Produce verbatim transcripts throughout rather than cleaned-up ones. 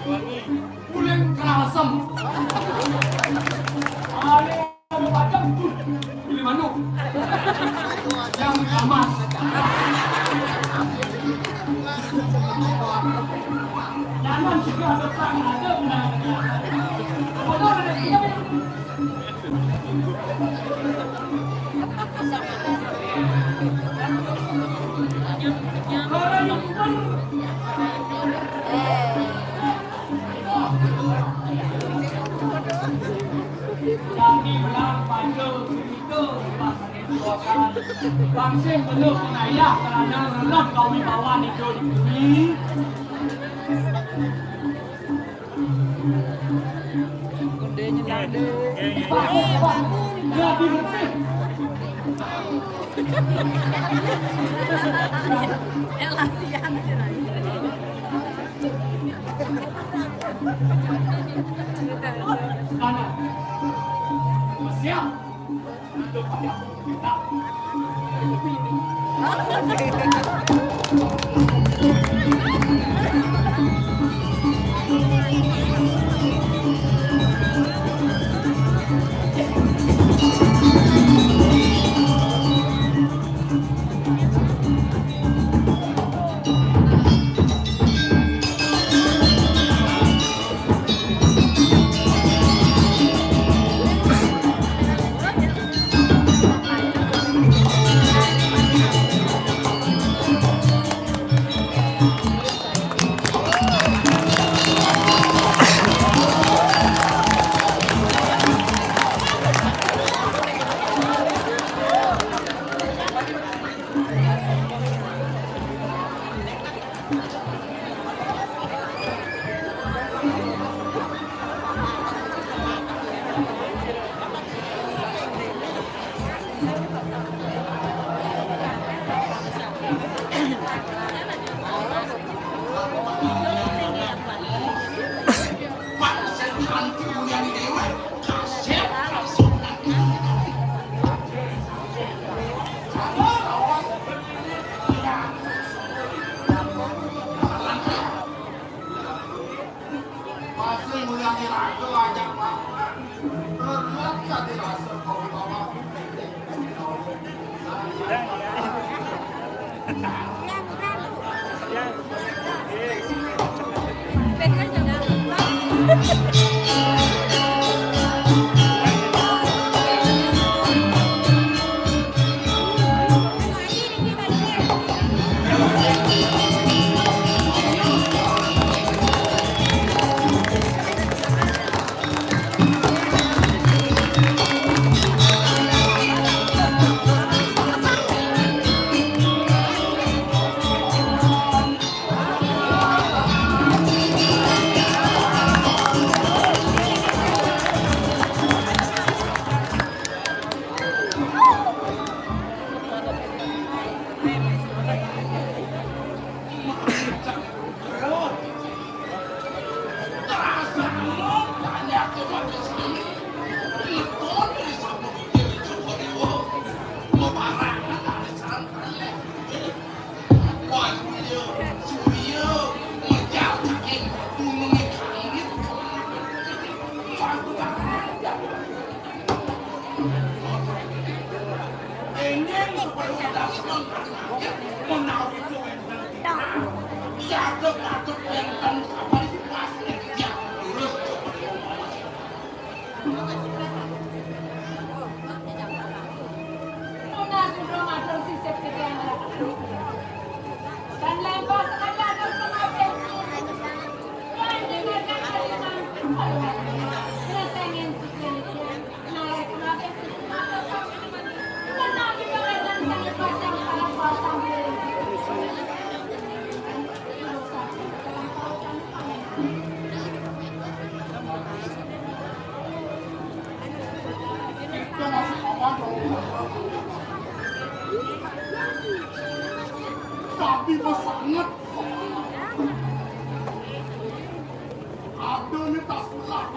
Kulit kerasem. Ayam padang, kulit manuk. Yang emas. Jangan suka ada perang, ada benar. Bodoh, ada. Kami menang panjang cerita pas Bang Sim belum pengayah kerana rendah kawibawan itu di bumi. Kunde nyelang deh. Jadi bersih. Ya, latihan aja lah. Kanan. Siap. Tapi pesanget. Aduh, ini tas pulang.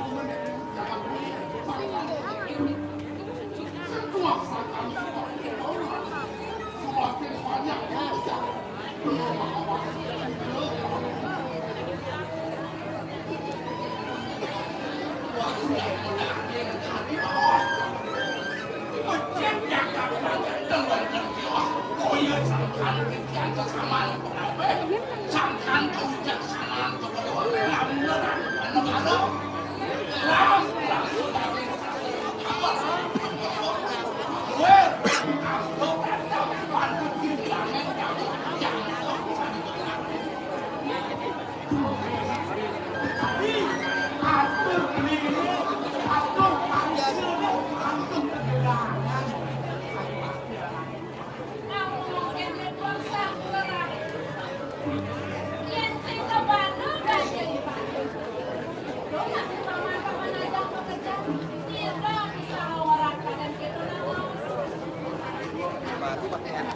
Baru pakai air.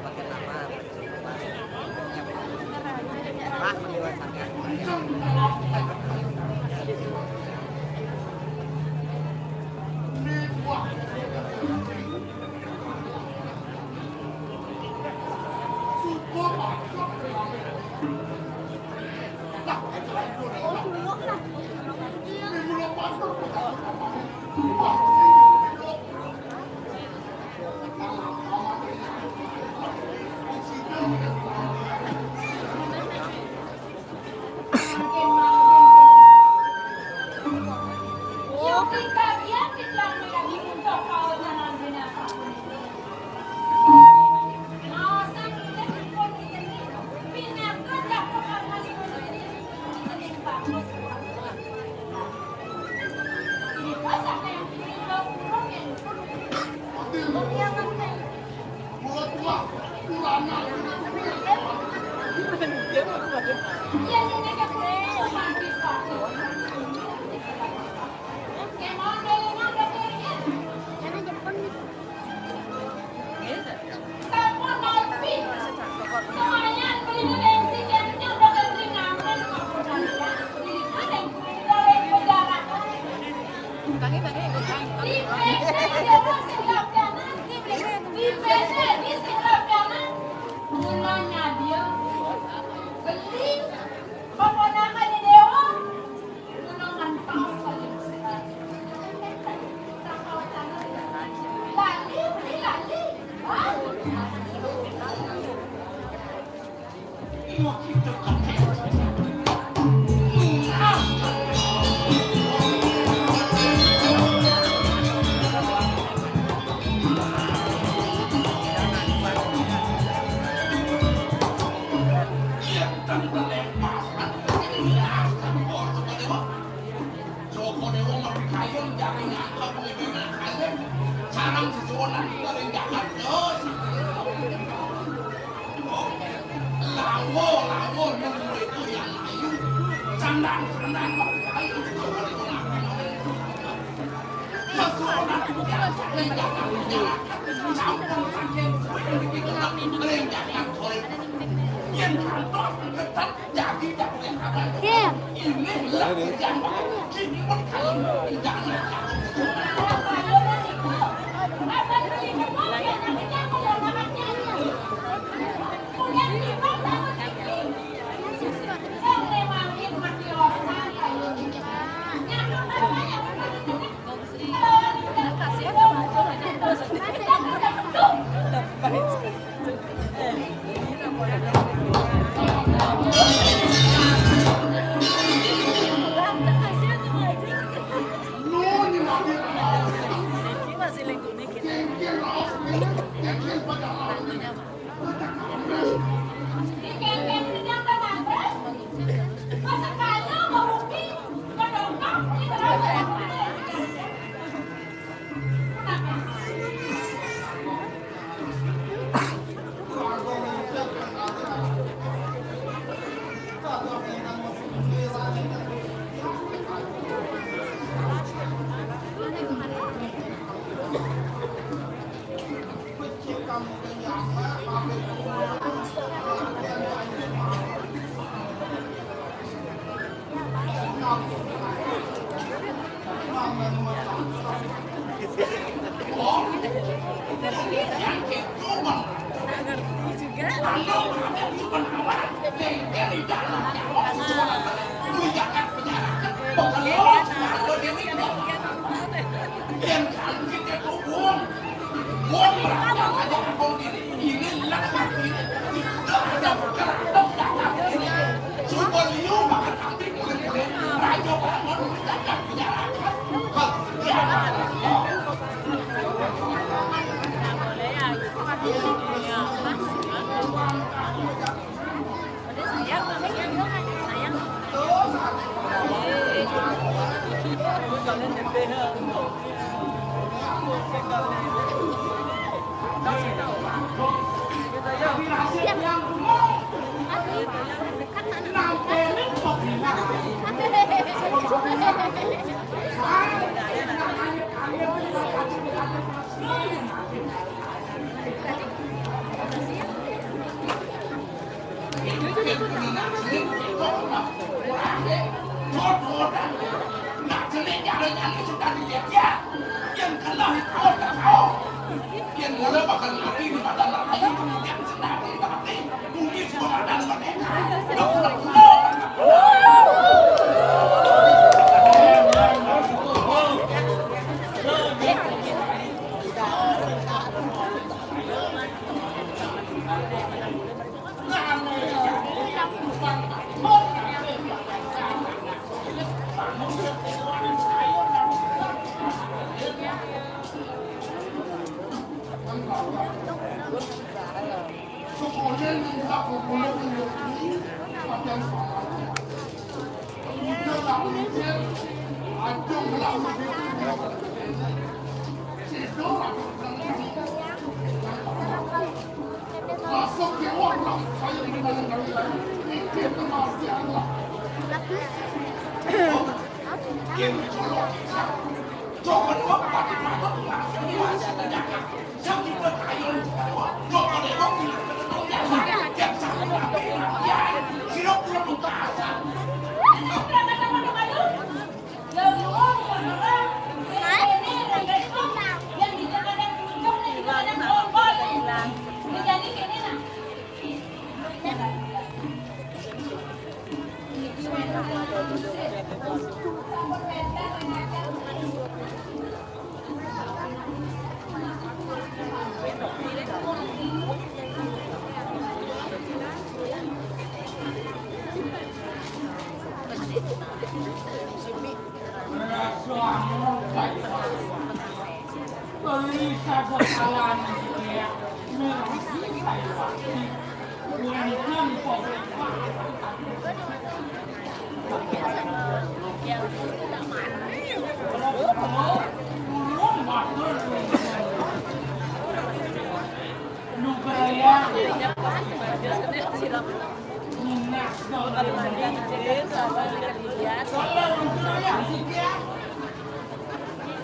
Pakai nama?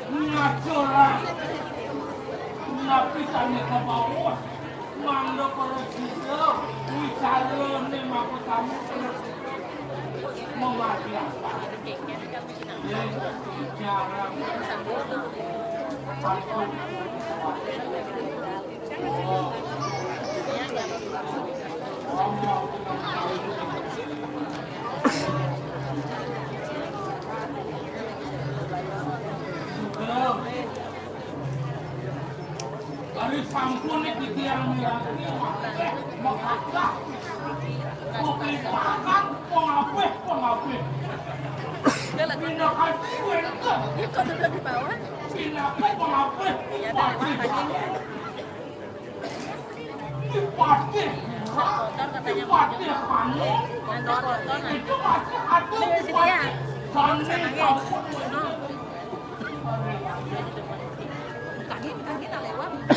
Ngaco lah. Napi sane kabaos? Mangda prasida wicarane makasami prasida. Mamargi apa? Nggih, jarang. Ari sampun niki tiang miragi, makadah, makadah, pengabeh, pengabeh. Pinakati wénten. Pinakati pengabeh. Dipatih, dipatih anu, itu masih ada dipatih. Sane sampun.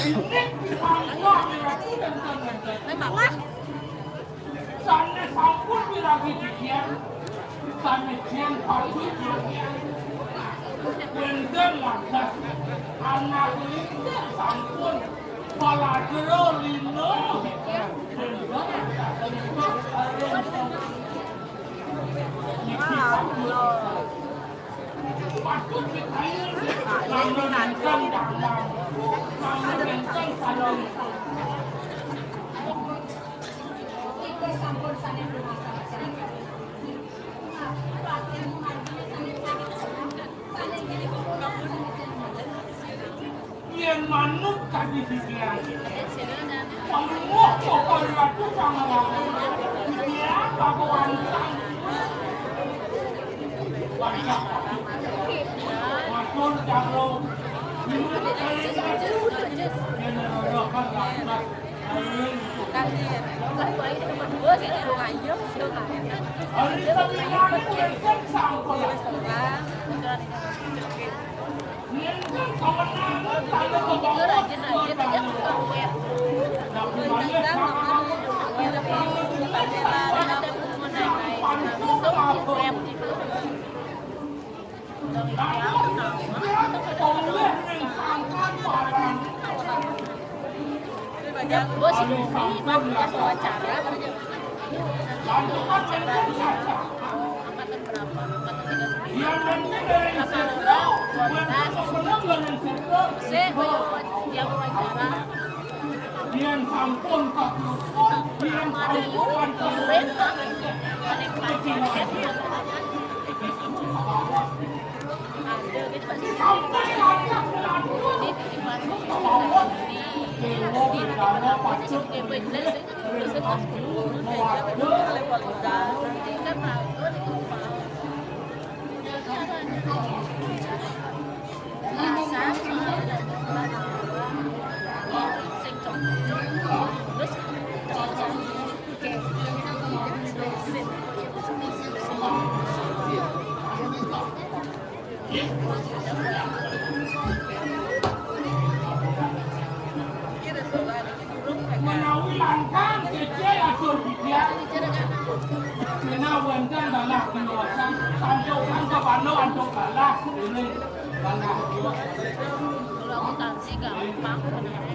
Ini dipangga, ya. Sane sampun miragi titiang, sane titiang patut titiang. Wénten lantas anak linggih sampun palajra lina. Wénten lantas niki sampun patut dikaya. Lamun wénten damang, lamun wénten saling. Yén manut kadi sikian, pangumuh Bapak Ratu Sang Hyang Widya Bhagawan Sang Bos itu ini, Pak, punya wawancara. Angkatan berapa? Angkatan tiga sembilan. Angkatan dua belas. Saya banyak yang wawancara. Yang sampun, yang sampun, Menawi langkang kecil atur bidian. Kena wonten dalah kenosan, santukan kepala antuk dalah ini. Dalah. Kalau aku tansih gampang bener.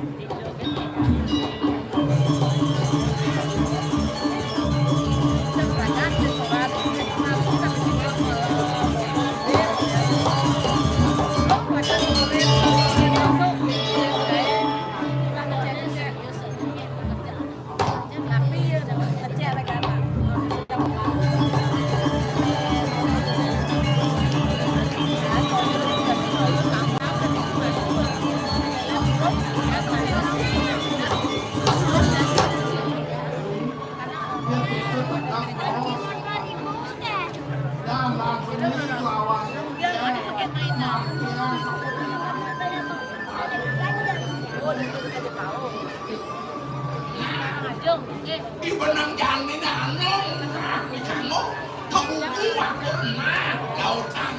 Ibenang jani anu, nah, dicangguh, kebuku waktu emak, lautan.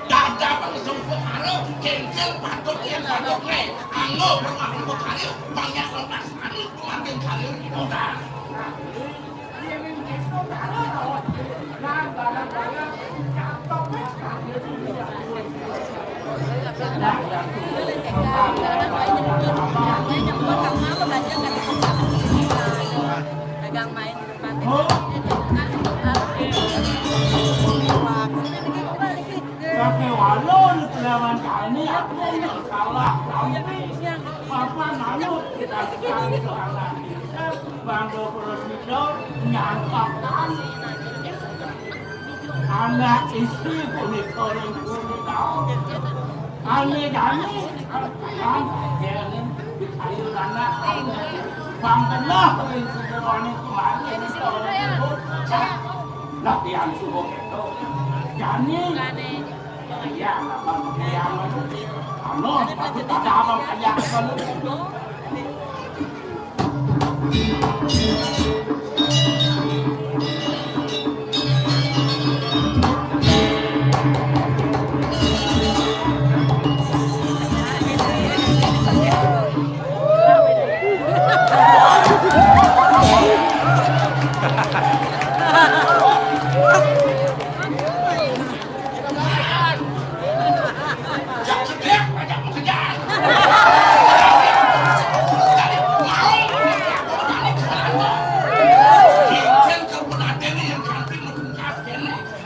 Dada bang sumpuk haro, kengkel patut yang patut ngai. Anggo, bang aku bukario, bang ya lepas anu, makin kario, udah. Dagang main di depan. Pakai walon lawan kami, aku nggak salah. Tapi Bapak nganut kita sekarang. Bangga Prosidor nyangkapkan anak istri punika ring puluh taun. Ane dane, ayo anak, Bang Belah ring sederone kemari. Lah, tiang suruh itu. Jani. Iya, abang, iya, abang. Anu, aku tak ada abang kaya abang.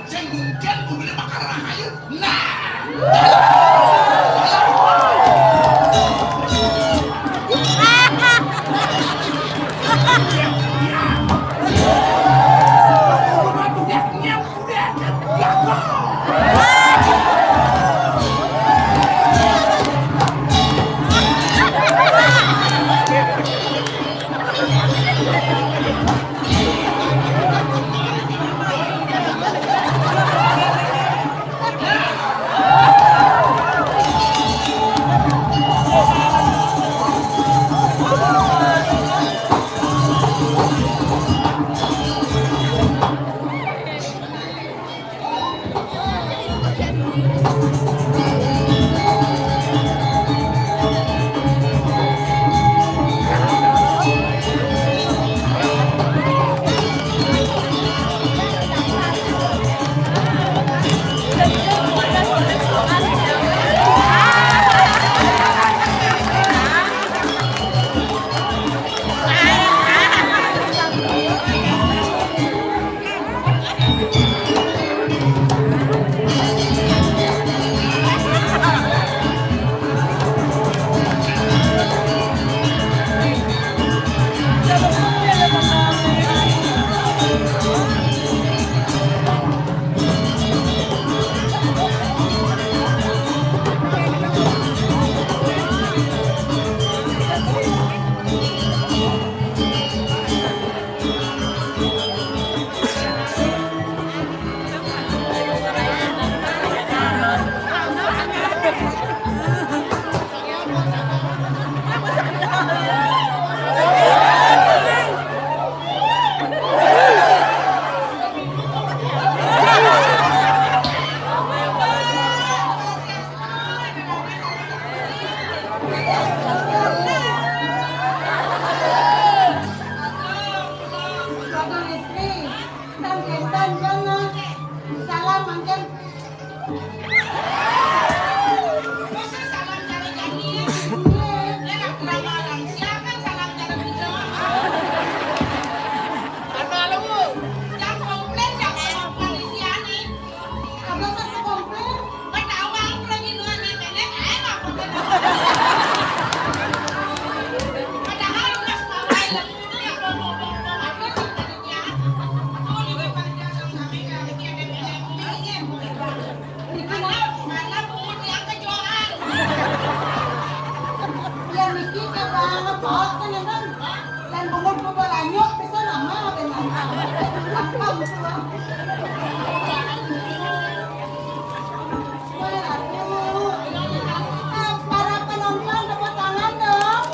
Sing mungkin bumine bakal rahayu. Nah. Salam mangkin. Masa salam cara jani? Lah, nak kurang alang. Siapa salam cara bujang? Anu, anu, Bu. Jangan komplain, jangan komplain isi ani. Ada satu komplain. Ketawa, aku lagi luar ni, nenek, ayo lah, komplain. Padahal udah semua baik lah. Itu yang ngomong-ngomong, apa sih tadinya? Aku juga pada sama-sama, ya, lagi ada nenek, nenek, nenek. Niki malah, malah bungut yang kejualan. Ya, niki ke bang, apa, kan, kan? Dan bungut ku balanyuk, bisa nama, dengan apa? Apa, gitu, ah. Wah, aduh. Eh, para penonton, tepuk tangan dong.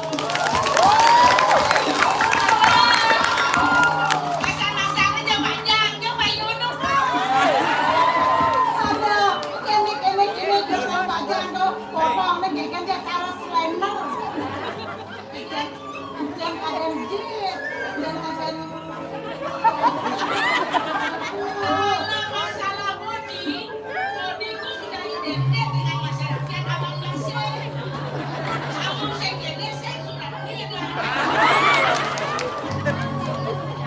Masa-masanya Jawanya, Jawa Yunus. Ada, kene, kene, kene, kene, Pak Jando, potong nih, kayak dia cara slender. Ikan, ikan kadang jilid, dan kadang. Kalau masalah bodi, bodiku sudah identik dengan masyarakat Abang Tasik. Kamu saya kira, saya sudah tidak.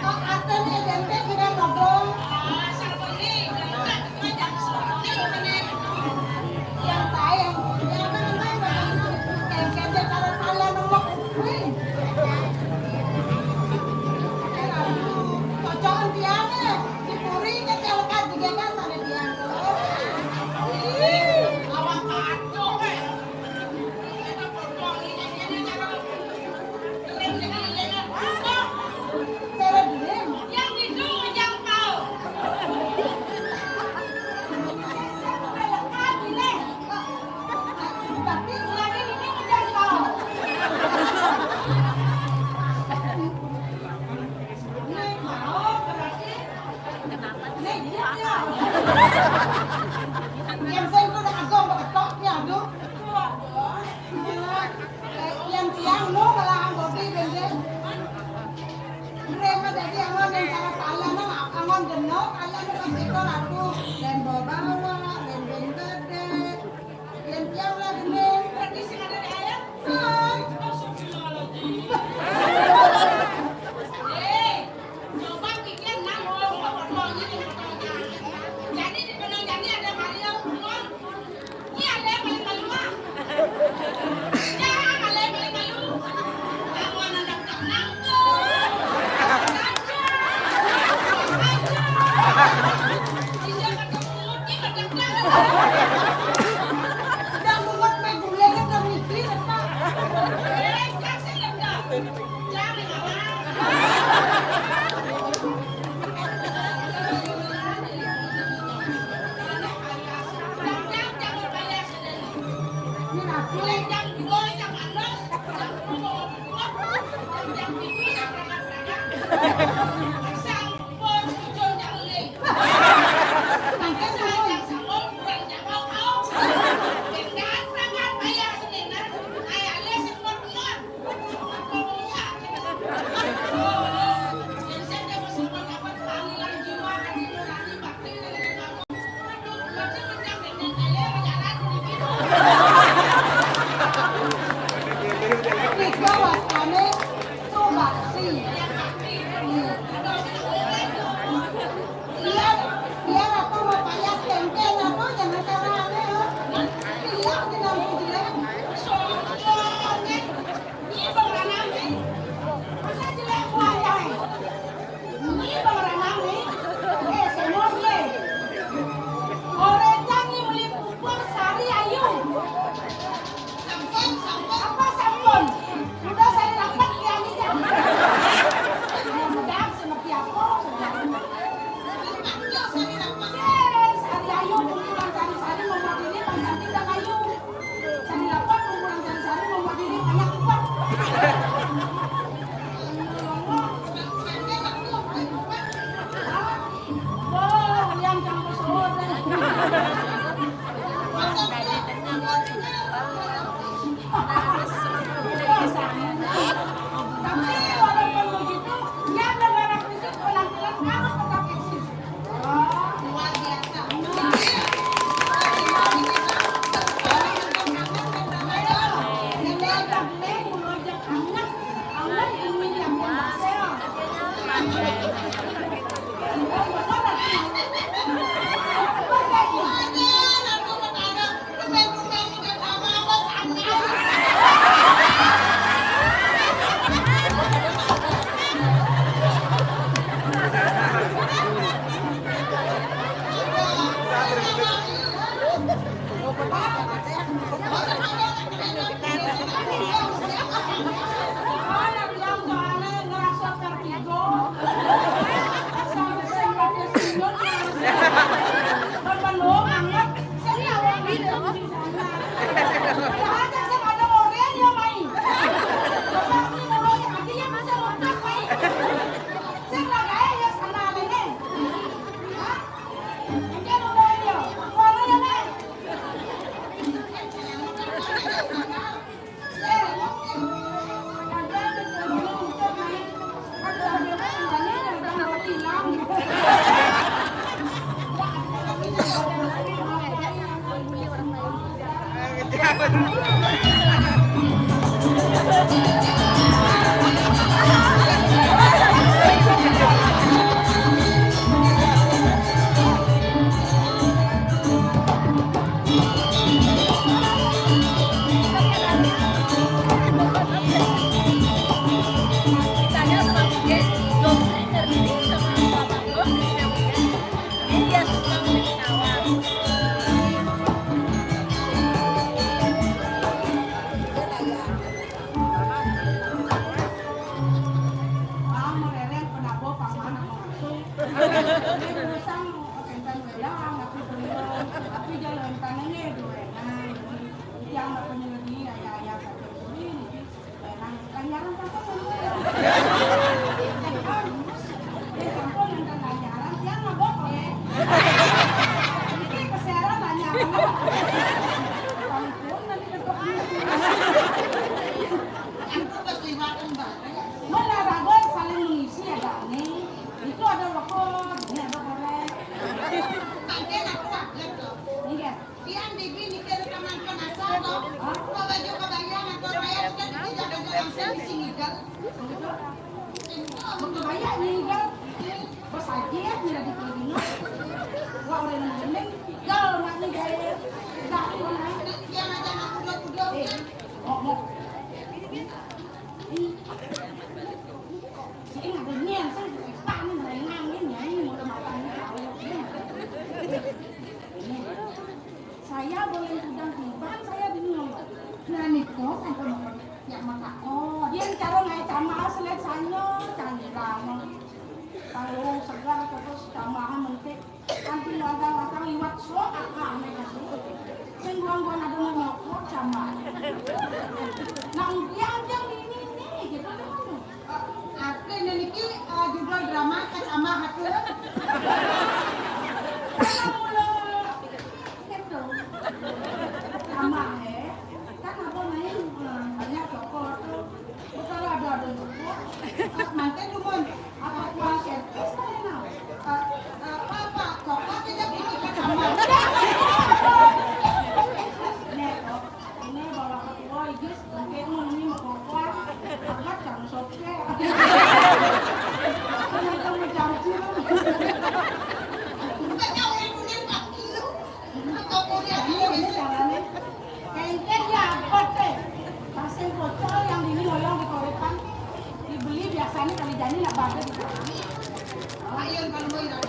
Kok artinya identik dengan modal? Ah, asal beli, kalau tak, kita jangan seperti ini. Yang saya, yang kan, yang kan, yang kan, yang kan, yang kan, yang kan, yang kan, yang kan, Cocokan tiang, eh. Dipuri ke tiang lekat juga kan sana tiang. Ih, awak kacau, eh. Kita potong ini, ini cara keren jadi ini. Cara diem. Yang itu yang tahu. Saya sudah lekat, ini. Tapi lagi ini yang tahu. Ini mau berarti. Ini dia, dia. Yang saya itu udah agak beketok, ya, aduh. Eh, yang tiang, no, malah anggopi, bende. Mereka jadi angon yang cara pala, no, angon genok, pala, no, pas itu ratu. Dan bawa-bawa, dan bende. Yang tiang lah, bende. Berarti sing ada di ayam? Hai. Astagfirullahaladzim. Eh, coba pikir, nang, oh, potongnya, potongnya. Jadi di benang jadi ada Mario, oh. Iya, ada yang paling malu, ah. Ya, ada yang paling malu. Kamu anak daftar nangkep. Kasih saja. Kasih saja. Bisa ketemu, kita daftar. Udah muat main gulai, kan, udah mikir, apa? Eh, kasih daftar. Mana ragon saling mengisi ya, Dani. Itu ada rokok, ini ada korek. Iya. Pian digi niki rekaman penasa to. Hah? Kok baju kebayang atau saya kita tidak ada langsung di sini, Gal. Begitu? Begitu banyak nih, Gal. Bos aja ya, tidak diterima. Wah, udah nungguin. Gal, nggak nih, Gal. Nggak, mana? Yang aja aku udah, udah. Eh, ngomong. Ini ada nian, saya lupa nih, merenang nih, nyanyi, mau udah matang nih, tahu. Ini. Saya boleh udang tiban, saya bingung. Nah, niko, sampai mau yang matakon. Dia cara ngai cama, selet sanyo, canggih lama. Kalau segar, terus cama, mentik. Anti warga-warga liwat, so, ah, ah, mereka tuh. Sing gua-gua ada mau nyokot, cama. Nah, dia aja ini, nih, gitu, tuh. Artinya niki, eh, judul drama Kacamah atuh. Kan mula gitu. Kacamah, eh. Kan abah main, eh, banyak toko tuh. Betul ada, ada toko. Eh, manten dumun. Apa kuah servis mana? Eh, eh, apa, apa? Toko tidak ini Kacamah. Nek, ini bawa ketua, Igis, bangke mun ini mau kokoa, angkat jam sopke. Teman-teman jam sirem. Bukannya orang punya empat kilo. Atau punya ini, ini caranya. Kengkeng ya, apa teh? Pasang pocol yang ini loyong di korepan. Dibeli biasanya kali jani nak bagus di sana. Ayo, kalau mau itu.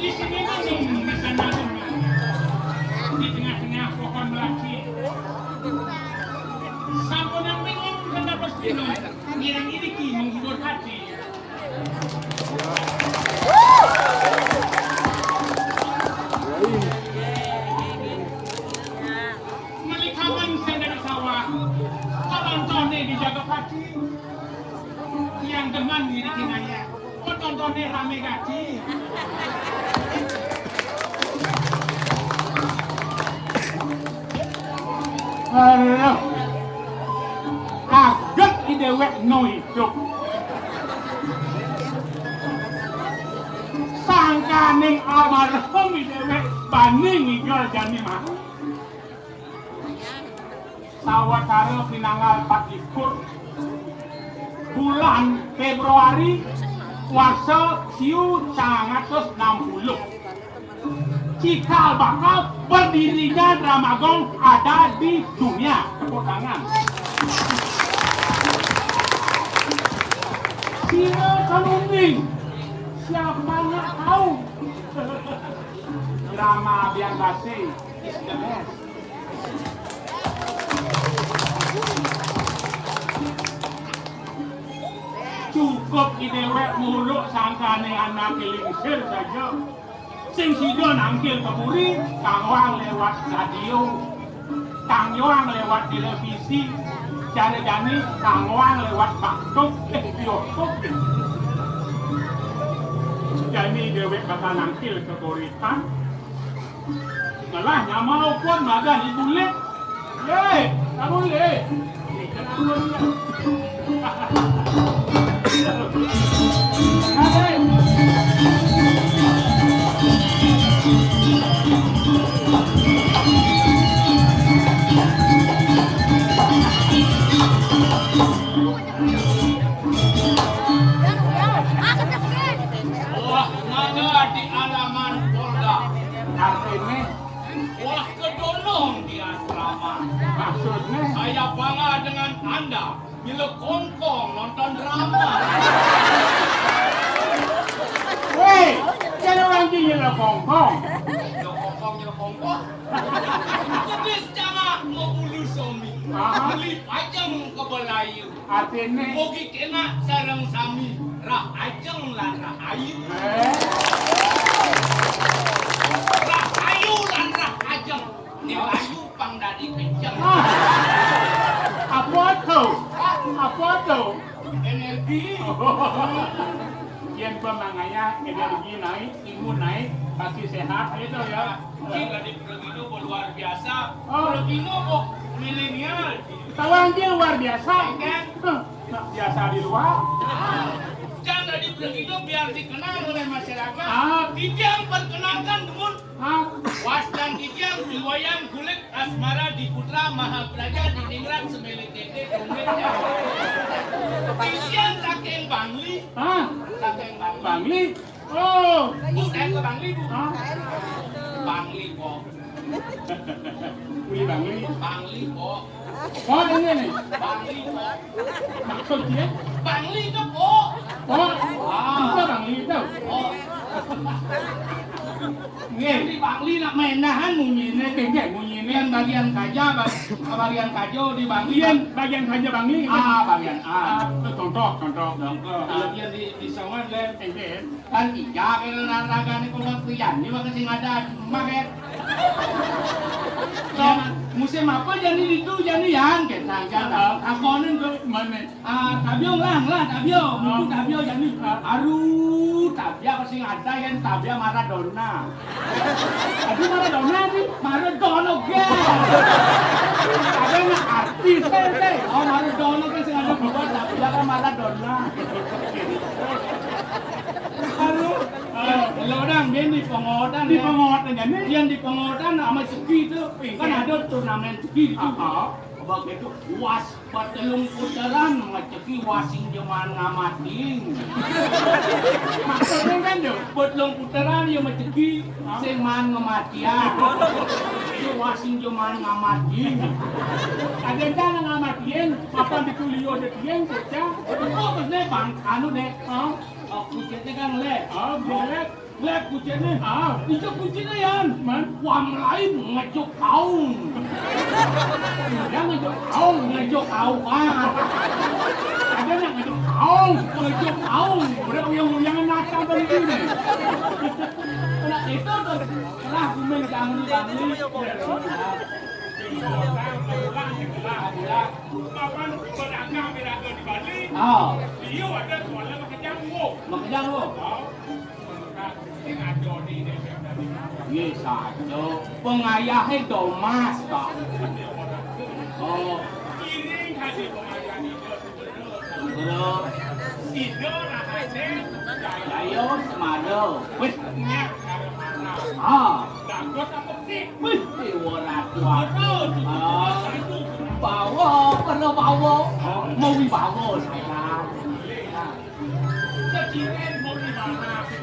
Di sini malam, di tengah-tengah pohon melati. Sampun yang bingung, kenapa bingung? Ngiring ini ki menghibur hati. Melikaman saya dari sawah, penontonnya dijaga pati. Yang demen ngirikin aja, penontonnya rame gati. Alah, kaget i dewek no hidup. Sangka Aning almarhum I Déwék bani ngigel jani mah. Sawatara pinanggal patlikur bulan Fébruari warsa siu sangang atus enam puluh. Cikal bakal berdirinya Drama Gong ada di dunia. Tepuk tangan. Sira kan uning. Siapa nggak tahu? Drama Bian Base is the best. Cukup I Déwék muluk sangkané anaké lingsir saja. Sing sida nangkil ka puri, kanggoang lewat radio, kanggoang lewat télévisi, cara jani kanggoang lewat baktuk, eh, bioskop. Jani Déwék bakal nangkil ka Boritan. Malah nyama ukun madan ibu lé. Lé, kamu lé. Wah, mana di alaman Polda? Artinya? Wah, kedondong di asrama. Maksudnya? Saya bangga dengan Anda. Bila kongkong nonton drama. Wéh, jangan orang gila kongkong. Bila kongkong, bila kongkong. Kedis cangak mau bulu somi. Aha. Beli pajang ke belayu. Artiné? Mugi kénak sareng sami, rah ajeng lan rah ayu. Eh? Rah ayu lan rah ajeng. Né ayu pang dadi kenceng. Ah. Apa to? Apa to? Energi. Yén pamangaya energi naik, imun naik, pasti sehat gitu ya. Cing, tadi Pregino luar biasa. Oh. Pregino kok milenial. Tawang dia luar biasa. Kan? Hah, nah, biasa di luar. Kan tadi Pregino biar dikenal oleh masyarakat. Ah. Titiang perkenalkan dumun. Ah. Wastan titiang Iwayan Kulit Asmara di Putra Mahapraja di Ningrat Semele Tete Dompet. Titiang saking Bangli. Ah. Saking Bangli. Bangli. Oh. Bu, saya ke Bangli, Bu. Hah? Bangli, kok. Wih, Bangli. Bangli, kok. Oh, ini nih. Bangli, kok. Maksud dia? Bangli itu, kok. Oh. Ah. Itu Bangli itu. Oh. Nggih. Di Bangli nak mainahan munyiné. Nggih, nggih, munyiné. Yang bagian kaja, bag-, bagian kaja di Bangli. Yang bagian kaja Bangli. Ah, bagian A. Ah, contoh, contoh. Contoh. Ah. Kalau dia di, di Songan, kan? Nggih. Kan iya, kena naraga ni kalau kuyan, ni maka sing ada emak, kan? Ya, musim apa jani itu, jani yang, kan? Nah, kan? Ah. Akonin tu. Mana? Ah, tabia lah, lah, tabia. Mutu tabia jani. Ah. Aru, tabia apa sing ada, kan? Tabia Maradona. Aduh, Maradona ni. Maradona, kan? Ada nak artis, kan? Oh, Maradona kan sing ada buat, tabia kan Maradona. Aduh. Eh, lo dang, dia di pengotan, di pengotan jani. Yang di pengotan sama Ceki tu, kan ada turnamen Ceki tu. Aha. Begitu, was, betelung putaran, sama Ceki wasing jeman ngamating. Maksudnya kan tu? Betelung putaran, ya sama Ceki, sing man ngamatian. Itu wasing jeman ngamating. Ada kan ngamatin, apa di kuliah ada tiang, bocah? Betul, terus deh, Bang, anu deh. Hah? Oh, kucitnya kan lé. Ah, boleh. Lé kucitnya. Ah. Ijo kucitnya, Yan. Man? Wah, melayu ngejuk kaung. Dia ngejuk kaung, ngejuk kaung. Ah. Ada nak ngejuk kaung, ngejuk kaung. Udah uyang-uyangan nata beli ni. Nah, itu tu. Lah, kumen kami, kami. Kapan berdagang, berdagang di Bali? Ah. Dia ada soalnya pakai janggut. Pakai janggut? Ah. Nggih, saja. Pengayahé Domas, Pak. Oh. Ini kasih pengayah ini. Terus. Ini rasanya. Ayo, semado. Wis. Ah. Wis, Dewa Ratu. Ah. Bawa, perlu bawa. Mau dibawa saya.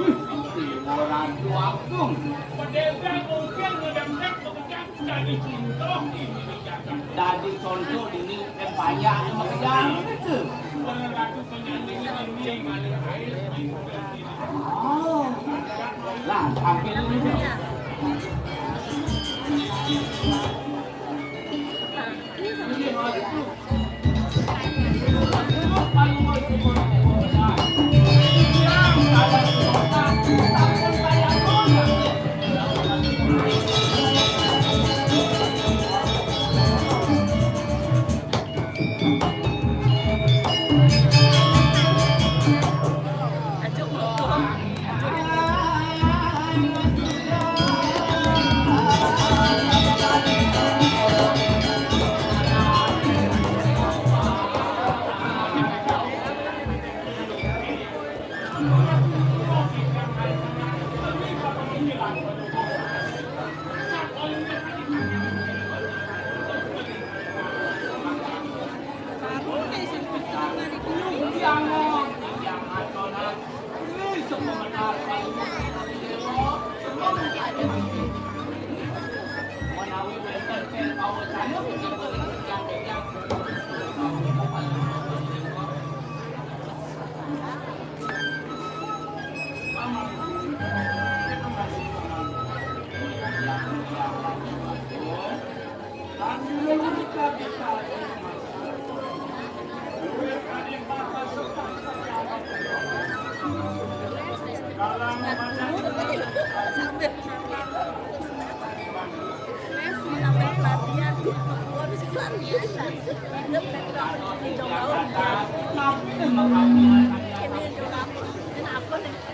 Wis, Dewa Ratu Agung. Dadi contoh dini, em, banyak yang makan itu. Oh. Lah, tampil ini dong.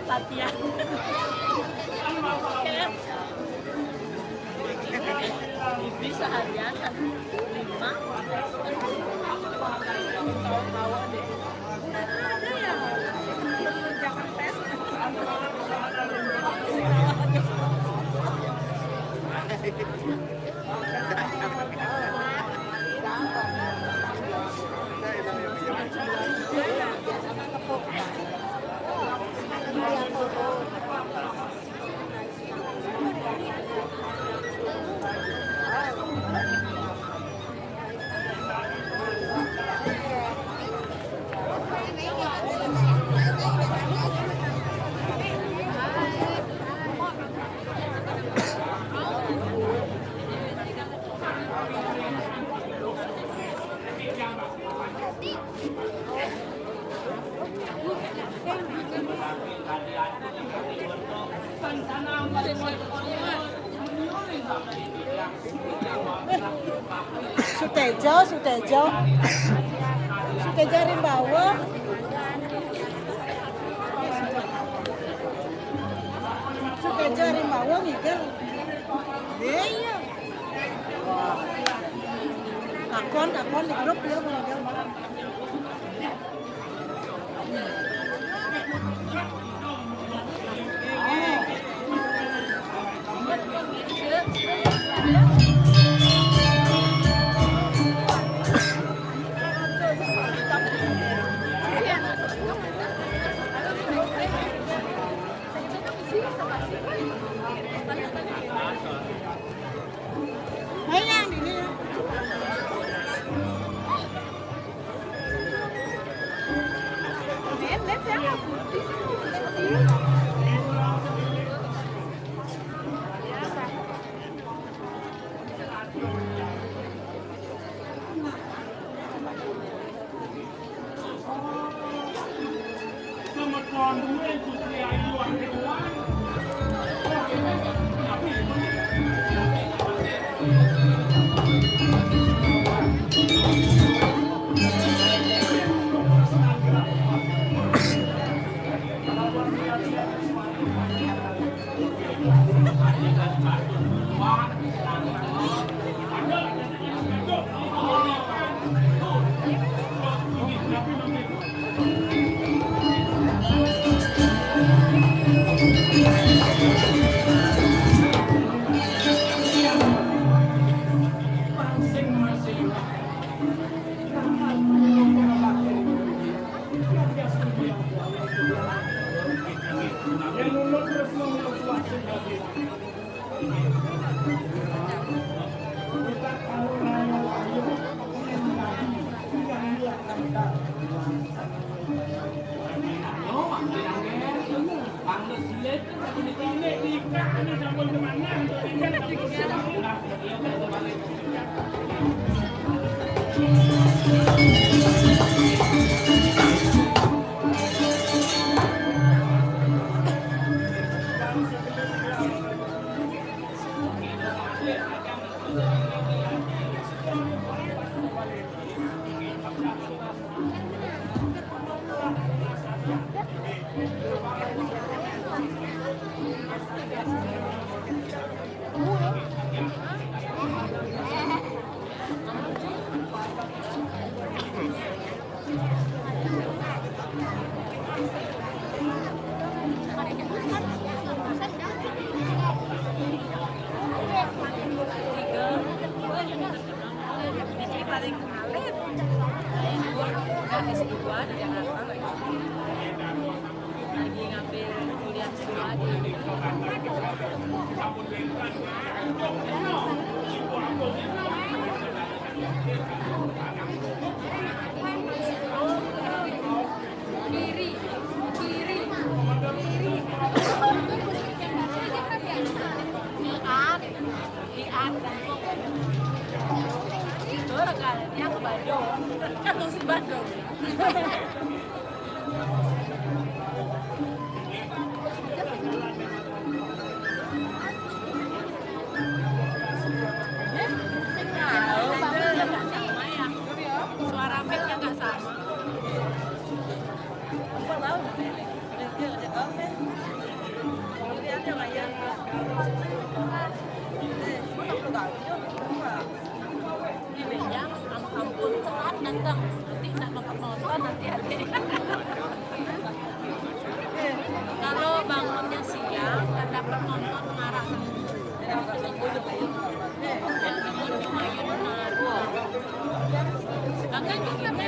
Latihan. Bisa harian kan lima. Kawan-kawan deh. Ada ya. Jangan tes. Sutejo, Sutejo. Sutejo Rimbawa. Sutejo Rimbawa ngigel. Iya, iya. Takon, takon di grup ya, ngigel. Ini paling alit. Udah S dua di Jakarta lagi. Lagi ngambil kuliah S dua di Kiri, kiri, kiri. Lihat, lihat. Itu rekannya ke Badung. Kan si Badung. Suara mic-nya nggak sama. Ini beda, am- ampun, telat datang. Nanti nggak dapat nonton, nanti hati. Kalau bangunnya siang, nggak dapat nonton, marah. Bangun lumayan marah. Bahkan begini,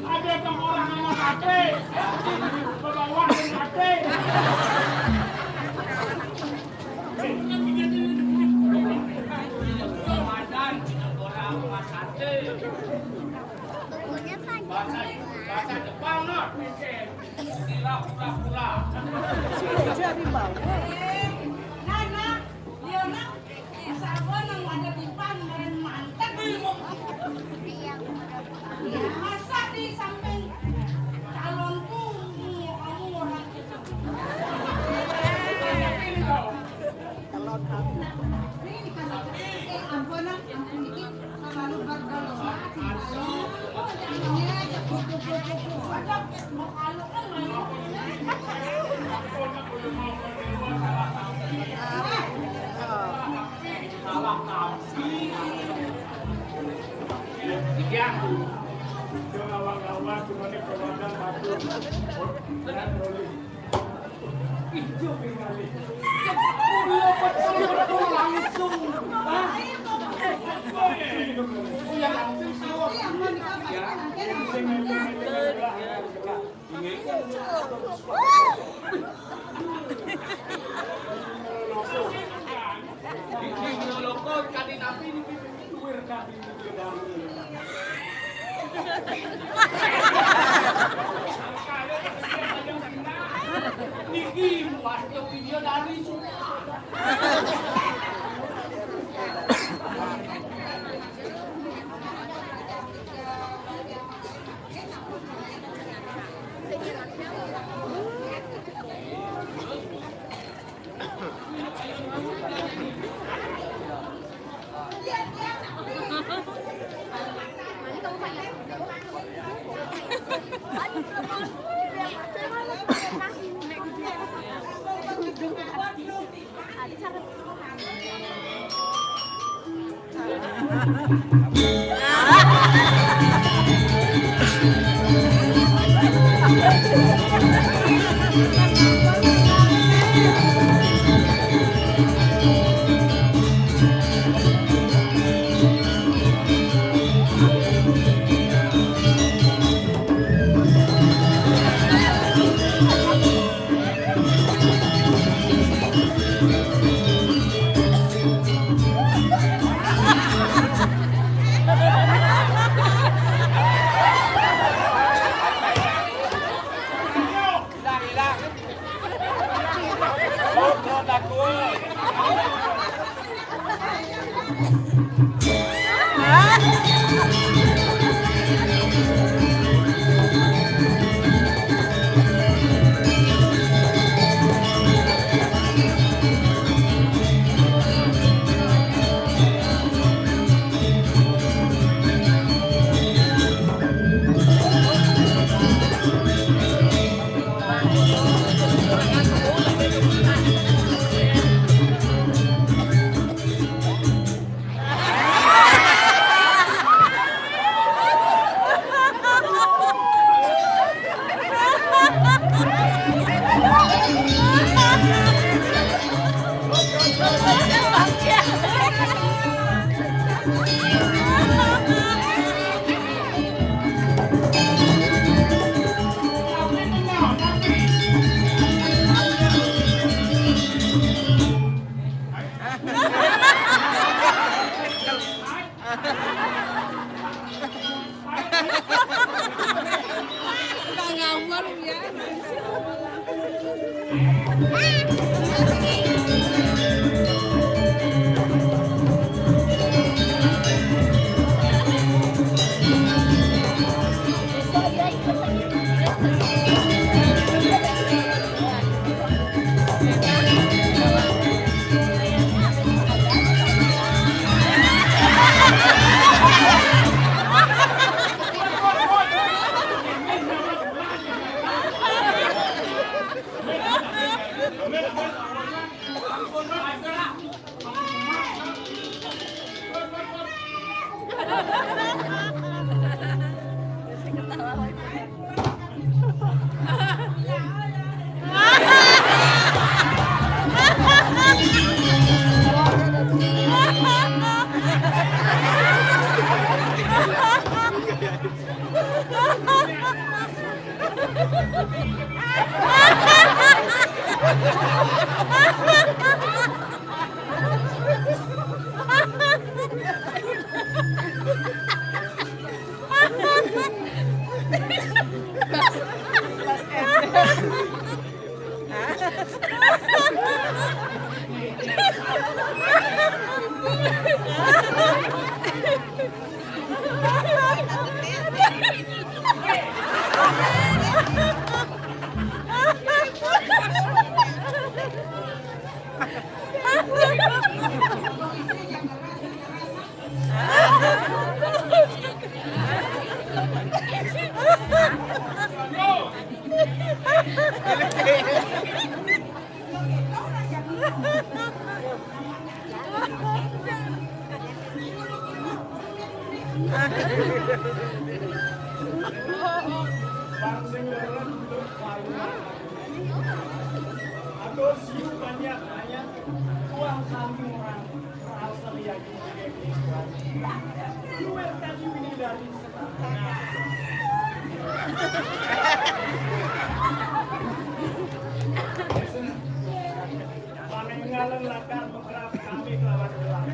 Ada orang anak sate, bawa sate. Ramadan, orang anak sate. Bahasa, bahasa Jepang, no? Kira pura-pura. Sudah jadi mau. Nana, Leona, Masa gua nang ada di pan, meren mantep. Masa di samping calonku, kamu orang itu. Ini dikasih, eh, ampun, Nak, ampun dikit, terlalu berdosa. Ini aja, kucuk, kucuk, kucuk, aja, mau kalu kan malu. Salah tafsir. Iya. Coba kawan-kawan, cuma di perwakilan satu. Berat, boleh. Itu kembali. Langsung. Hah? Iya, langsung sawah. Ya. Tapi ini kita luar kami ini dari. Niki buat video dari. Aduh, siu banyak, banyak. Tuang kami orang. Paninggalan lakar beberapa kami kelawan ulang.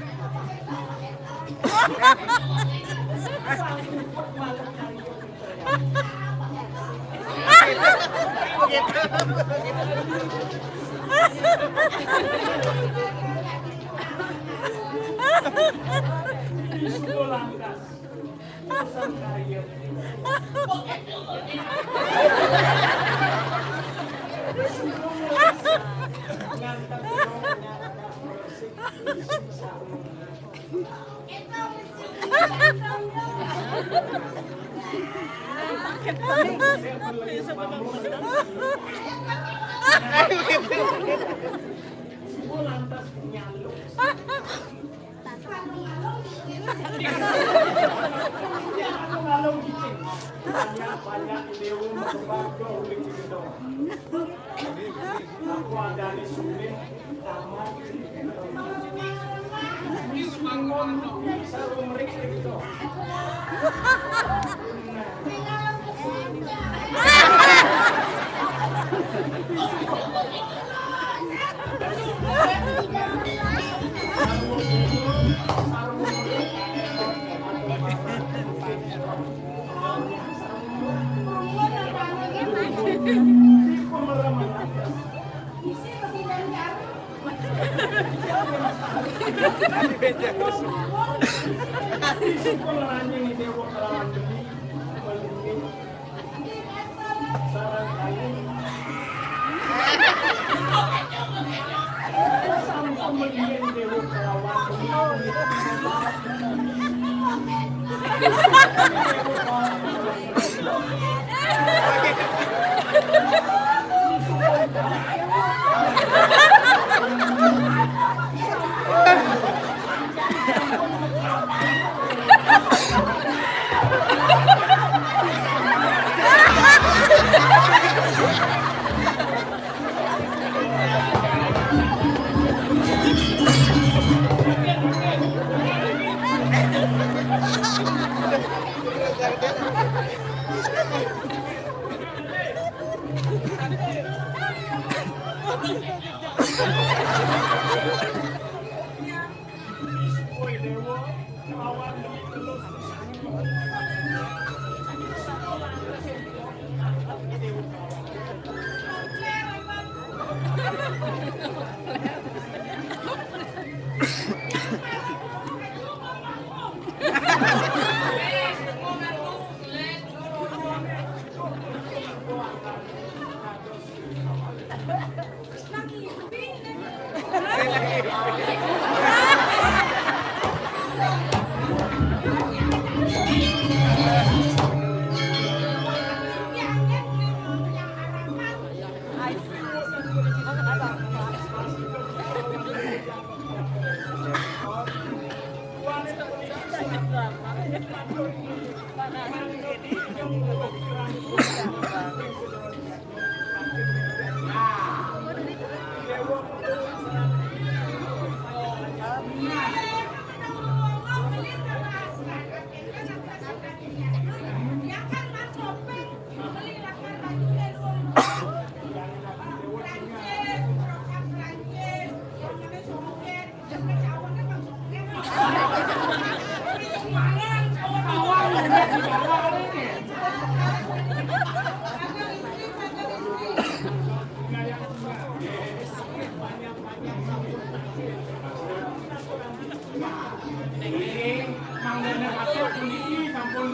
Ini Mang Dana Kasep puniki sampun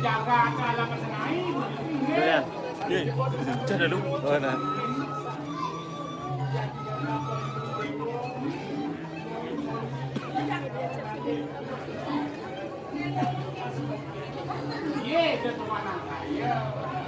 jaga acara pesenai puniki, nggih. Doyan. Nggih. Cah dalu. Oh, nah. Nggih, ketuanan saya.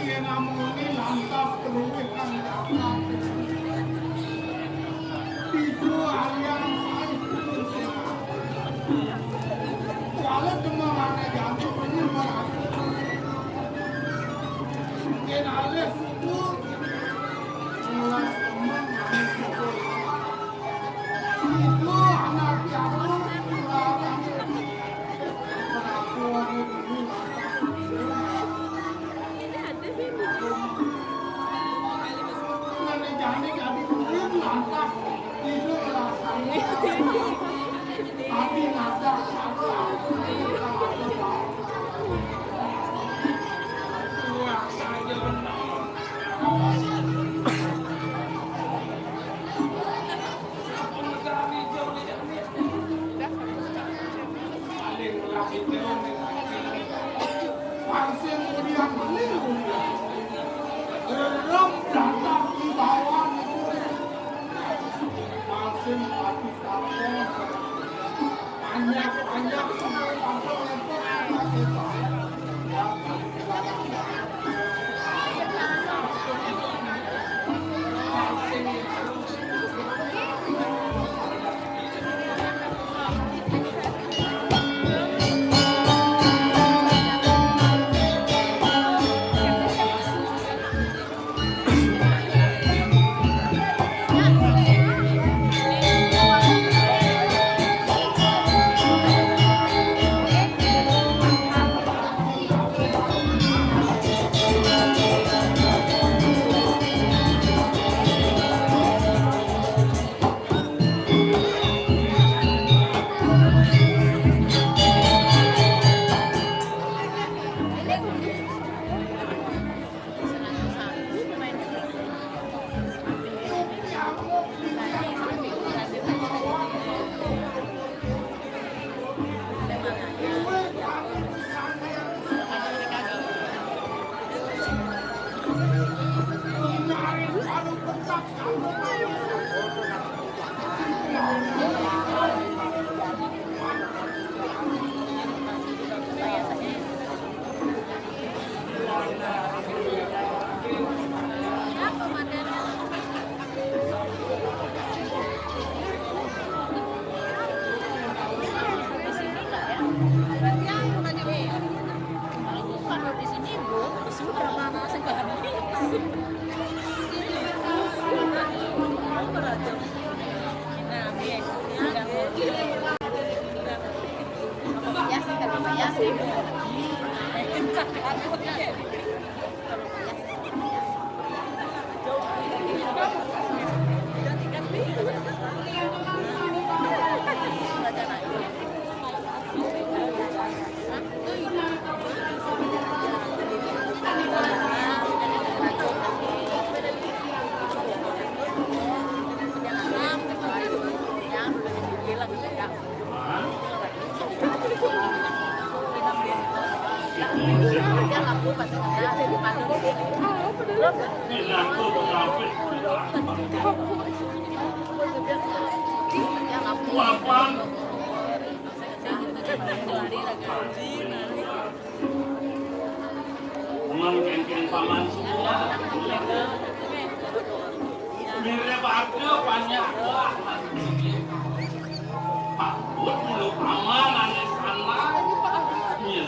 Yen namune lantas keluwih kang cakap. Tiga alian sae. Walau demamane jantung ini berasa. Yen alih syukur, ngelas temen manis syukur. Tiga anak jatuh, larang. Pengakuan ini lantas. Pancen mulian beliau. Rerem datang di bawah. Pancen pati kapten. Panjak-panjak sampai kapten lempar. Mapan. Cuman kengkeng paman semua. Mirip ada banyak. Pak, buat dulu paman ane sana. Iya.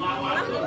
Mama tuh.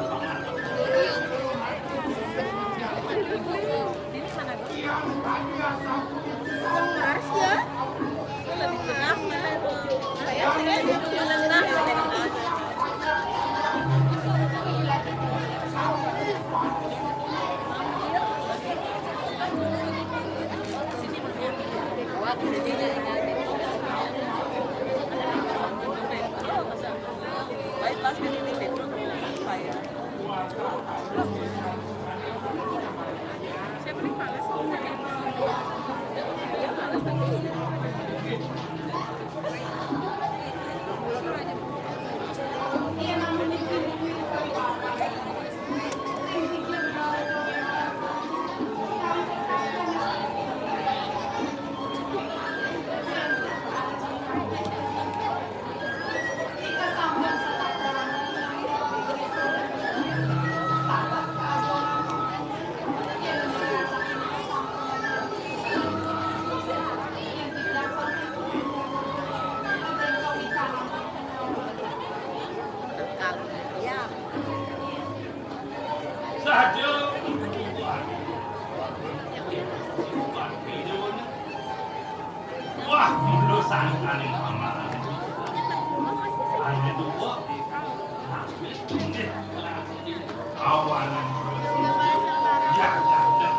Wah, mulo sangkaning paman. Ayo tuwa. Awanan. Ya, ya, ya.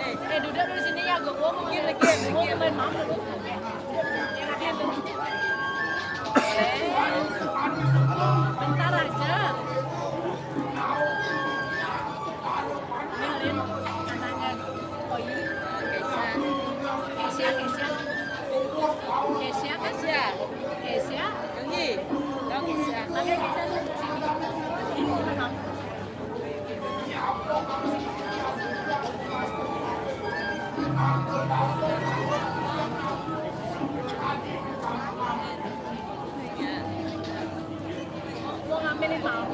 Eh, eh, duduk dulu sini ya, gue mau ngomongin lagi. Gue mau main maaf dulu. Eh, bentar aja. Dengerin, anaknya. Oh, iya. Kesia. Kesia, Kesia. Kesia, Kesia. Kesia. Yonggi. Dong, Kesia. Pakai Kesia tuh. Ini, Bang.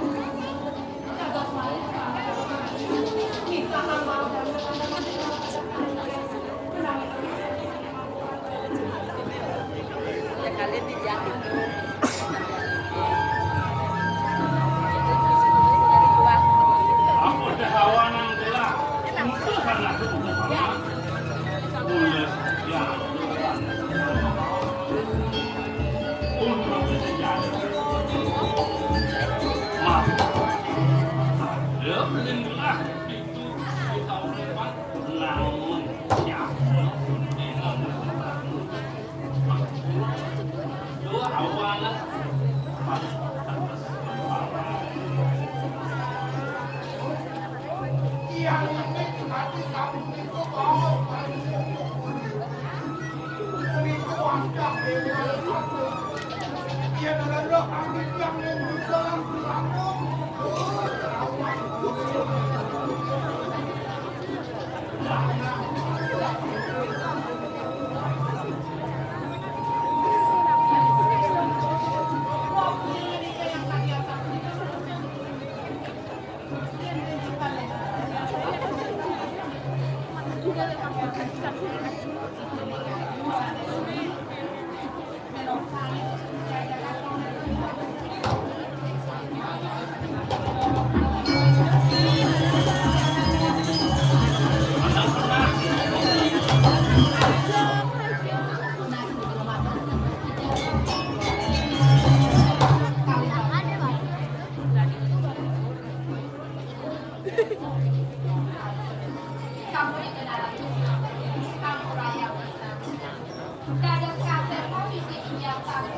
Dados kasép komisi titiang talu,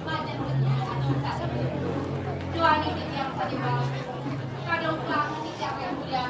majeng geni atur talu. Duaning titiang sadiwal, kadong kelamun titiang yang mulia,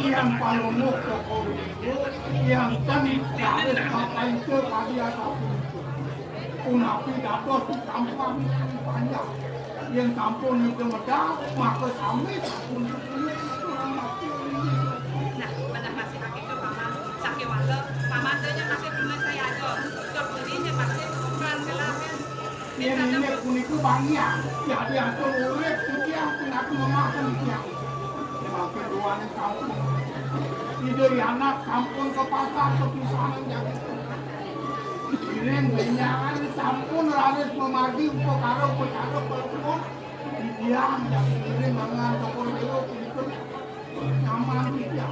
Yang palunuk toko itu, yang kan harus ngapain ke padi atau itu. Punapi dados di kampung panjang. Yang sampun itu medal, maka sami sampun. Nah, pada masih kaki itu paman, sakiwala, paman tanya masih punya saya aja. Tur belinya masih bukan gelarnya. Yen inggih punika bagian, dadi atur urip titiang pinaka memaken titiang. Mangkin duaning sampun. Ida Yanak sampun ka pasar kapisanan jagi. Iring benjangan sampun raris mamargi upakara upacara palebur. Titiang jagi ngiring lengan tokol dewa punika. Nyaman titiang.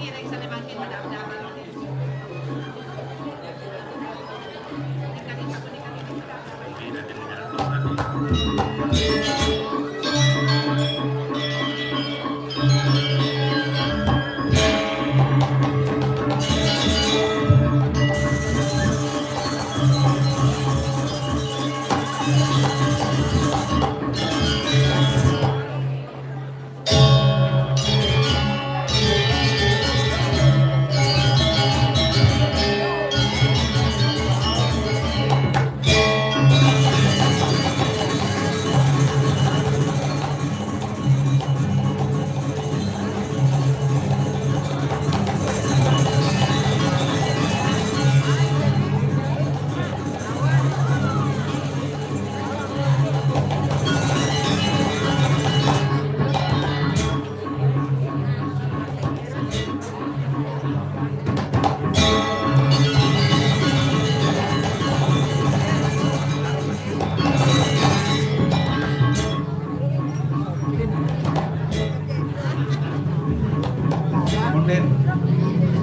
Onden.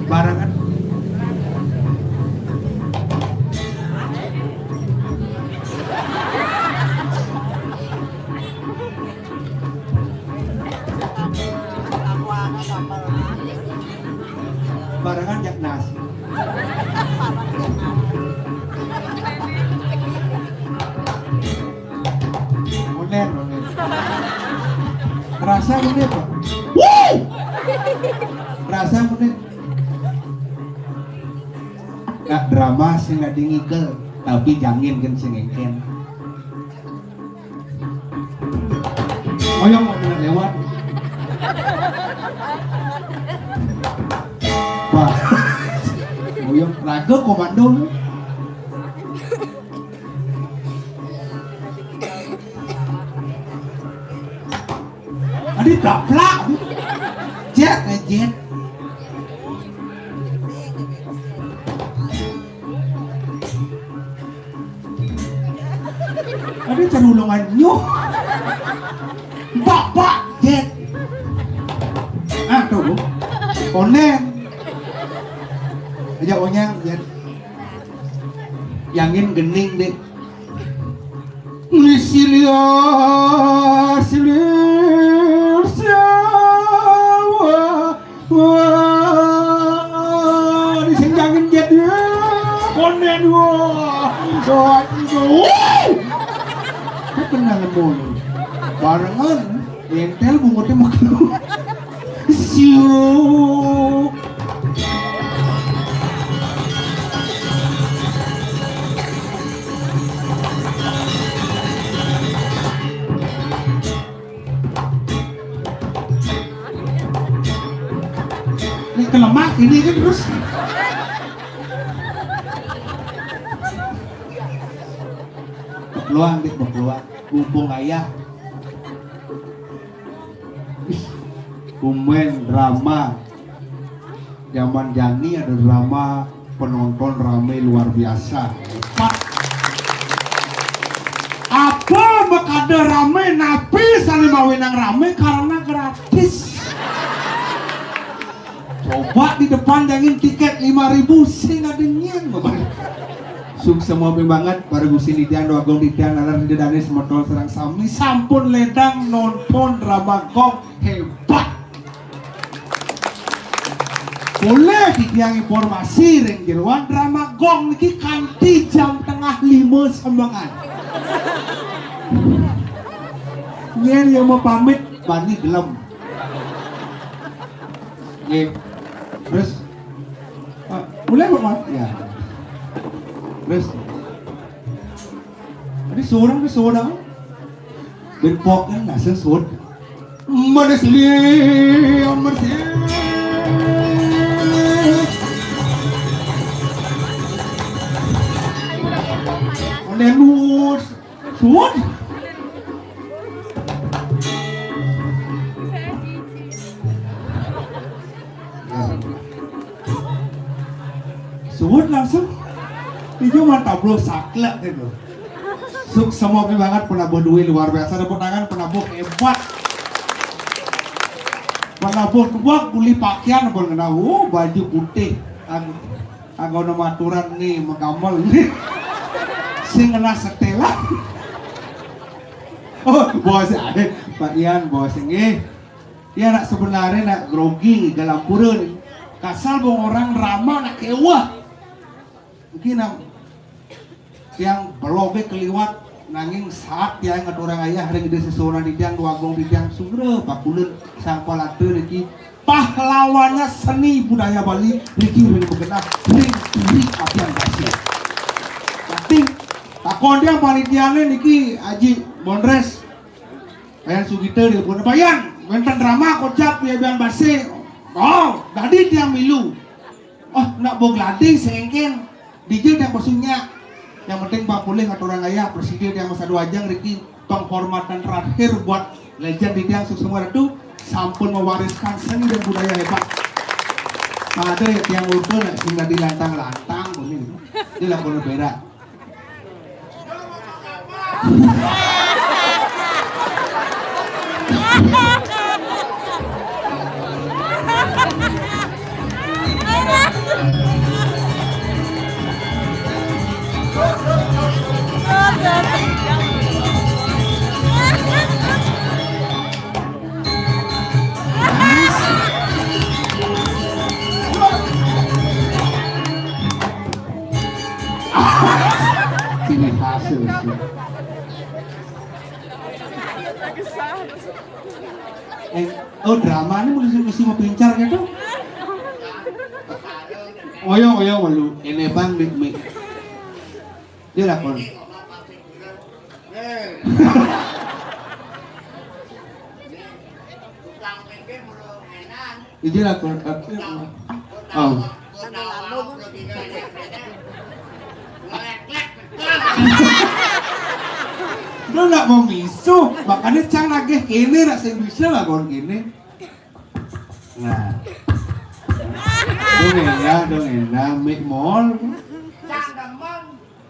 Barengan. Barengan jak nasi. Onden, onden. Rasa onden, Pak. Wuh! Rasa onden. Nggak drama sih nggak dingikel, tapi jangin kan sing engken. Oyong mau kena lewat. Wah. Oyong raga komando. Adi plaplak. Jet, eh, jet. Ada carulungan nyuh. Bapak jet. Ah, tuh, Bu. Onden. Aja onyang jet. Yangin gening deh. Silia, silia, siawa. Wah, disenjangin jet ya. Konden wah. Wah, itu. Wuh. Kok kenal mulu. Barengan, entel bungutnya makan. Siu. Ini kelemak ini kan terus. Peluang, Dik, peluang. Mumpung ayah. Ih, tumben drama. Zaman jani ada drama, penonton rame luar biasa. Hebat. Apa makada rame, napi sane mawenang rame? Panjangin tiket lima ribu sing ada nyen. Suksma banget para gusti titiang, Déwa Agung titiang, nalar Ida Dané semeton sareng sami sampun ledang nonton drama Gong, hebat. Boleh titiang informasi ring jeroan drama Gong niki kanti jam tengah lima semengan. Yén ya mau pamit bani gelem. Nggih. Terus, ah, boleh, Pak, Mas? Ya. Terus, tadi seorang ke seorang. Bén pok kan nasa sud. Manis li, manis li. Onde nus. Sud. Suud langsung. Ijo mah tablo saklek gitu. Suksma banget, penabuh duit luar biasa, tepuk tangan, penabuh hebat. Penabuh tuak beli pakaian pun kena, oh, baju putih. Ag-, agona maturan nih, megamel nih. Sing kena setelan. Oh, bos, ada Pak Ian, bos, nggih. Ya, nak sebenarnya nak grogi, galampura. Kasal bong orang drama nak kewah. Mungkin nak yang belogé keliwat, nanging saat tiang ngaturang ayah ring Ida Sesuunan titiang, Déwa Agung titiang, sugra bakulun sang palata niki pahlawannya seni budaya Bali niki ring begenah ring diri apian basa. Tapi takon tiang panitiané niki, Aji Bondres. Payan Sugita dia pun, "Payan, wénten drama kocap ya bian base." "Oh, dadi tiang milu." "Oh, nak bog ladi sengken." "Dija tiang pasunya." Yang penting Bang Pulih ngaturang ayah, presiden yang masa dua ajang riki penghormatan terakhir buat legend di tiang, suksma Ratu, sampun mewariskan seni dan budaya hebat. Ada ya tiang lupa nak sing dadi lantang-lantang pun ini. Dia lah pun berak. Ciri khas itu. Eh, oh, drama ini mesti, mesti mau pincar gitu. Oyo, oyo, malu. Ini bang, mik, mik. Dia lakon. Iji lakon, eh, oh. Lu nak mau misuh, makanya cang nagih kene, nak sing bisa lakon kene. Nah. Dong endah, dong endah, mik mall.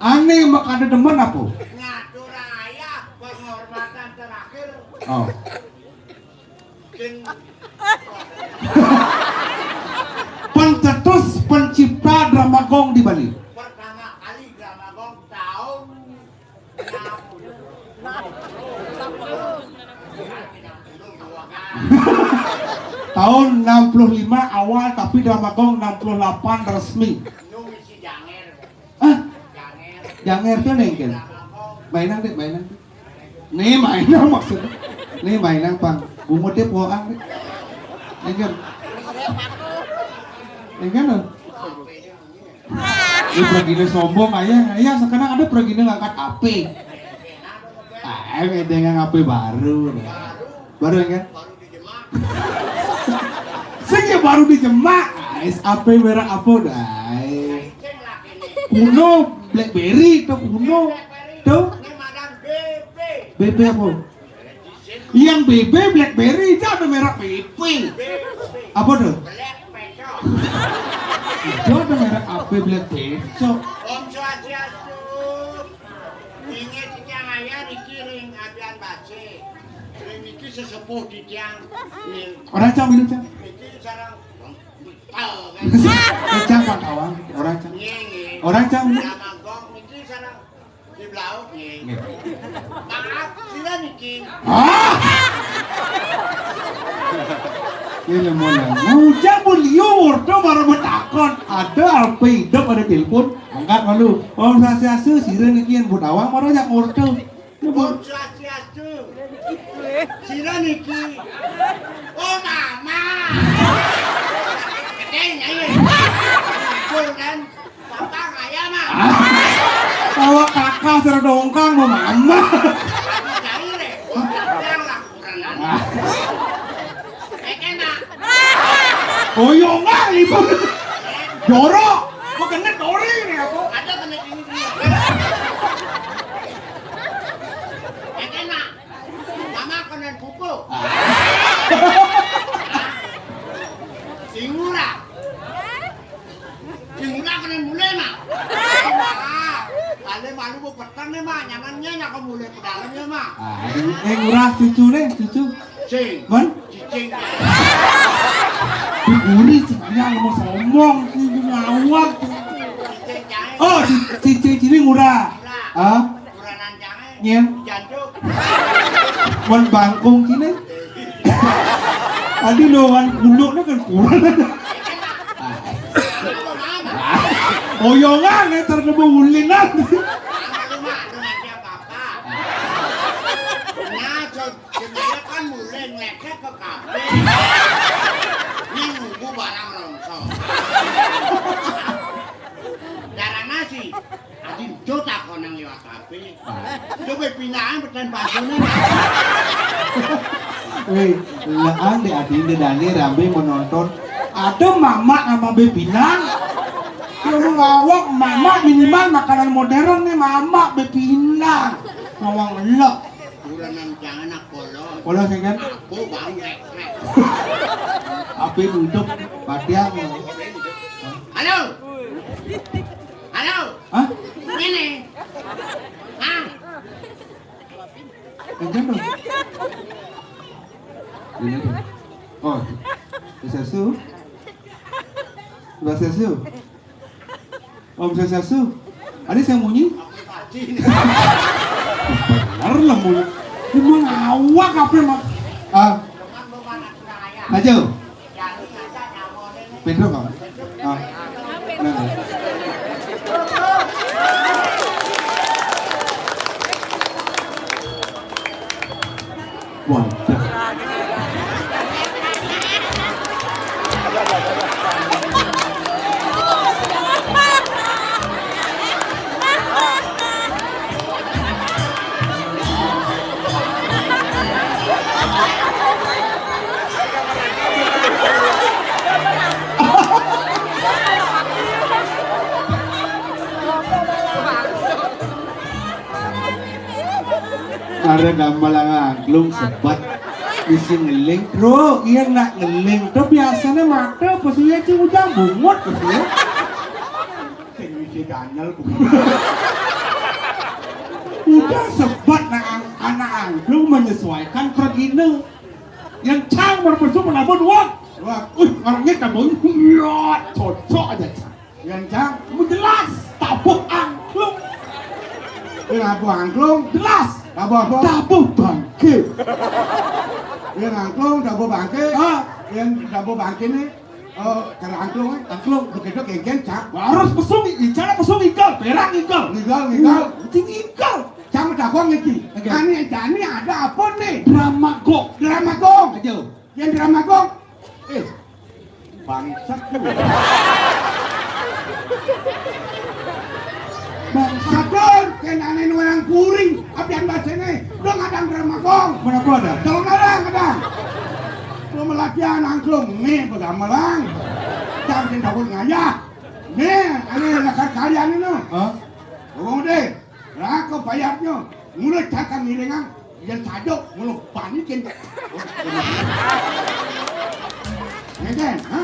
Ané makada demen apa? Ngaturang ayah penghormatan terakhir. Oh. Pencetus, pencipta drama gong di Bali. Pertama kali drama gong tahun enam puluh. Tahun enam puluh lima awal, tapi drama gong enam puluh delapan resmi. Ah, janger tuh nengken. Mainan deh, mainan. Nih mainan maksudnya. Nih mainan pang. Bungut dia puang deh. Nengken. Nengken loh. Ini pergi sombong ayah. Ayah sekarang ada pergi ngangkat api. Ah, ada yang api baru. Baru ya kan? Sing ya baru dijemak. Ais, ape merek apa, Dai? Kuno, BlackBerry tuh kuno. Tuh. B B apa? Yang B B BlackBerry, itu ada merek B B. Apa tuh? Itu ada merek apa BlackBerry? So, ingat yang ayah dikiring abian bace. Ring niki Sesepuh titiang. Nggih. Ora, Cang, minum, Cang. Niki sareng betul, kan? Eh, Cang, Pak Tawang. Ora, Cang. Nggih, nggih. Ora, Cang. Drama gong niki sareng di Blauk, nggih. Nggih. Maaf, sira niki. Hah? Ini mana? Ngujang pun liu ordo baru betakon. Ada apa hidup ada telepon, angkat malu. Om Swastiastu, sira niki yang buat awang baru ajak ordo. Om Swastiastu. Sira niki. Oh, Mama. Gedeng, ayo. Betul, kan? Papa kaya, Mak. Bawa kakak sira dongkang mau mama. Cari, Le. Yang lah, kurang ajar. Keke, Mak. Oh, iya, Mak, ibu. Jorok. Kok kena dori ini aku? Ada kena ini dia. Keke, Mak. Mama kena buku. Singura. Singura kena mulai, Mak. Wah, balik malu bu petang nih, Mak. Nyamannya nyak mulai ke dalam ya, Mak. Ah, eh, ngurah cucu nih, cucu. Sing. Mon? Cicing. Diguri sekarang mau sombong sih ngawak. Cicing, Cang. Oh, ci-, cicing sini ngurah. Ngurah. Ah? Nguranan, Cang. Nyen. Jantung. Mon bangkung sini. Tadi lawan kuluknya kan kurang. Apa, Mak? Oyongan, eh, terlalu ulinan. Mak, lu, Mak, lu nggak ada apa-apa. Nah, so-, Jenenge kan mulai nglecek ke kafe. Ini nunggu barang rongsok. Darah nasi. Adi njo takon nang liwat kafe. Coba pindahan pedan baksonya. Weh, lekan di adi di Dani rambe menonton. Ada mamak sama bepinang. Dia mau ngawak mamak minimal makanan modern nih mamak bepinang. Ngawang elok. Ora nang jangan nak polos. Polos, ya kan? Aku bang rekrek. Ape duduk, batiang. Halo. Halo. Hah? Ini. Hah? Enggak dong. Ini dong. Oh. Swastiastu. Swastiastu. Om Swastiastu. Ada yang munyi? Bener lah munyi. Emang awak apa, Mak? Ah. Aja. Pedro, Pak. Ah. Nah, nah. Wadah. Ada gambalang angklung sebat. Bisi ngeling, Bro, iya nak ngeling. Tuh biasanya mata pas iya cing ujang bungut pas iya. Sing wiji Daniel bungut. Udah sebat nak ang-, anak angklung menyesuaikan pergina. Yang cang berpesu penabun wah. Wah, uh, orangnya tabun. Iya, cocok aja, Cang. Yang cang, mu jelas, tabuh angklung. Yang tabuh angklung, jelas. Tabuh apa? Tabuh bangke. Yang angklung, tabuh bangke. Ah. Yang tabuh bangke nih, eh, cara angklung, eh. Angklung. Begitu genggen, cang. Harus pesung, bicara pesung igal, perang igal. Igal, igal. Hmm, cing igal. Cang tabuh ngiki. Oke. Ani, ani ada apa nih? Drama gong. Drama gong. Aja. Yang drama gong. Eh, bangsat lu. Bangsat lu, kenane nu orang kuring, apian basene, lu ngadang drama gong. Mana gua ada? Tolong ada, ngadang. Lu melatihan angklung, nih, begamelan. Jangan takut ngayah. Nih, ane lakar kalian ini. Hah? Ngomong deh. Lah, kok bayarnya? Mula cakang ngilingan, yang saja mula panikin. Ngeten, ha?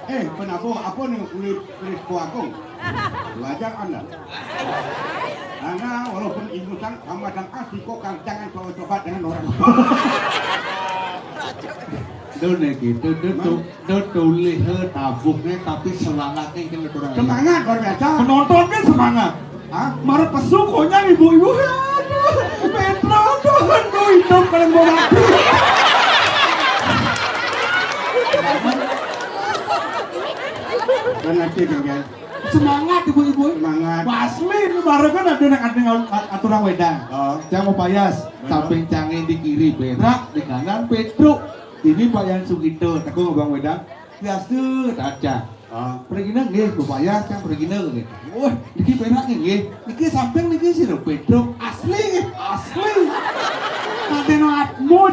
Eh, kenapa apa nih kulit, kulit kuagung? Belajar Anda. Karena walaupun ingusan sama dan asli kok kan jangan coba-coba dengan orang. Duh, nih gitu, duh, tuh, duh, tuh, lihat tabuknya, tapi semangatnya kan kurang. Semangat luar biasa. Penonton kan semangat. Hah? Marep pesu konyang ibu-ibu. Aduh, Petro, Tuhan, lu hidup paling mau mati. Dan nanti dengan semangat ibu-ibu. Semangat. Asli, ini baru kan ada yang, ada yang aturan wedang. Oh. Yang mau payas, samping cangin di kiri berak, di kanan Petro. Ini Pak Yan Sugito, aku ngomong wedang. Biasa aja. Ah. Pergina nggih, Bapak ya, kan pergina nggih. Wah, niki penak nggih. Niki samping niki sira Pedro asli nggih, asli. Kadeno atmo.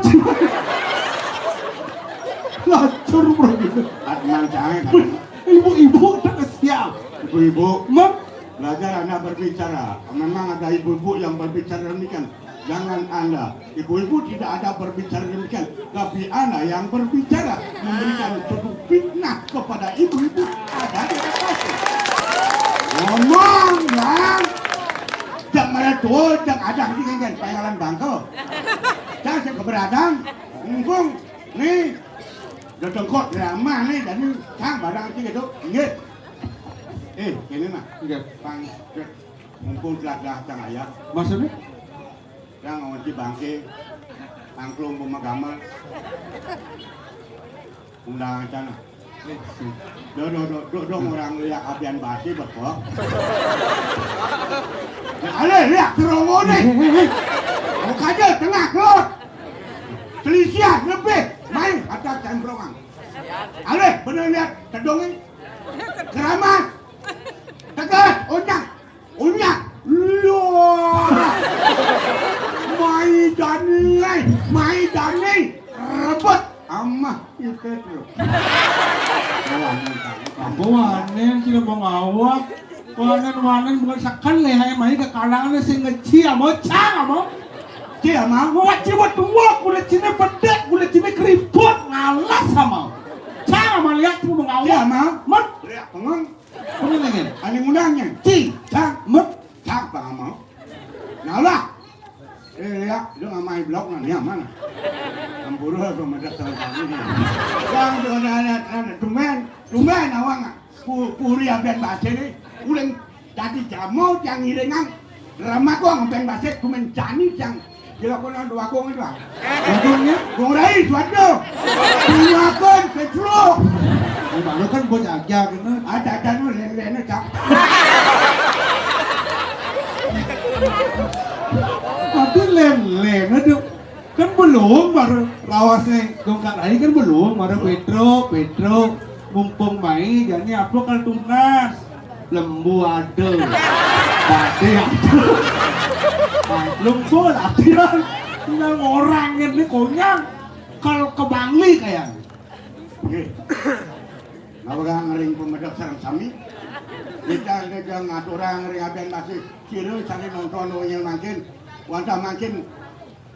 Lacur pergina. Atman cahe. Ibu-ibu tak siap. Ibu-ibu, Mak, belajar anak berbicara. Memang ada ibu-ibu yang berbicara demikian. Jangan Anda, ibu-ibu tidak ada berbicara demikian, tapi Anda yang berbicara memberikan satu fitnah kepada ibu-ibu. Ada di atas. Ngomong, ya. Cak meletuh, cak ada di kan, pengalan bangko. Cak keberatan, mumpung, nih, udah tengkok drama nih, jadi sang barang sih gitu, nggih. Eh, ini mah, nggih, pang, mumpung telah dah sang ayah. Maksudnya? Yang ngunci bangke, angklung pemagamel. Undangan sana. Do, do, do, do, do, orang lihat abian basi, betul. Ya, ale, lihat, terowongan. Mau kaje, tengah, keluar. Selisian, lebih. Main, ada cemplongan. Ale, bener lihat, tedongin. Keramat. Tegas, onyang. Unya, loh. Mai Dani, mai Dani, rebut amah itu tuh. Apa wanen sih mau ngawak? Wanen-wanen bukan seken leh, hai mai kekalangan sing ngeci amo cang amo. Ci amo. Wajib buat dua, kulit sini bedek, kulit sini keriput, ngalas sama. Cang sama lihat sih mau ngawak. Ci amo. Mat. Lihat pengen. Kuning ini. Ani ngundangnya. Ci, cang, met, cang, bang mau. Nah lah. Eh, ya, lu nggak main blok, nah, ya, mana? Ampura, pemedas sama kami nih. Bang, tuh, ada, ada, ada, tumben, tumben, awang, pu-, puri aben bahasa ini, uling jadi jamu, yang ngiringan, Rama gua ngepeng basket, gua main jani, yang gila gua nang dua gong itu, ah. Dua gongnya? Gong rai, suatu. Dua gong, kecil. Eh, baru kan bocah aja, gitu. Ada, ada, nu, len-len, cak. Tapi len-len, aduh. Kan belum, baru rawasnya dongkak lagi kan belum, baru Petro, Petro, mumpung mai, jadi apa kalau tunas? Lembu ada. Badai ada. Lembu latihan. Nang orang ini konyang. Kalau ke Bangli kayak. Oke. Nah, orang ngering pemedap sarang sami. Kita, kita ngatur orang ngering aben masih kira cari nonton orang yang makin. Wantah makin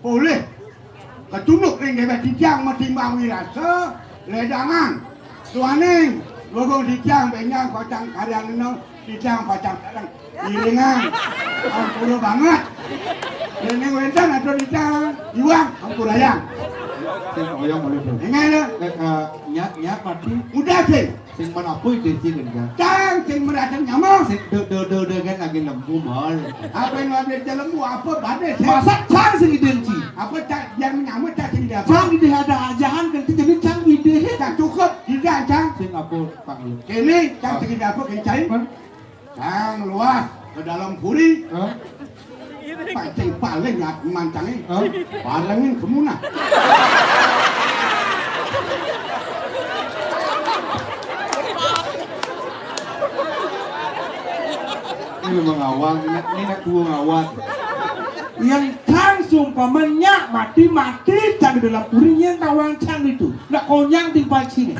Polih. Kecunduk ring dewek titiang matimbang wirasa, ledangan. Tuaning, gogong titiang benjang kocang karyan eno, titiang pacang sareng. Iringan. Ampura banget. Dening wenten atur titiang, iwang, ampurayang. Sing oyong boleh, Bro. Enggak ada. Eh, eh, nyak, nyak mati. Udah sih. Sing mana apa ide sih, kan? Cang, sing merasa nyamuk. Sing do, do, do, do, kan lagi lembu, Mol. Apa yang ada di lembu? Apa badai sih? Masa cang sing ide, Ci? Apa cang yang nyamuk, cang sing ide apa? Cang ide ada ajahan, kan, jadi cang ide. Cang cukup, tidak, cang. Sing apa, Pak Lu? Kini, cang sing ide apa, kencang? Hah? Cang luas ke dalam puri. Hah? Pancing-paling ya mancangnya. Hah? Palengin kemunah. Ini memang awal, ini, ini nak gua ngawal. Yang cang sumpah menyak mati-mati cang di dalam puri yang tawang cang itu. Nak konyang timpal sini.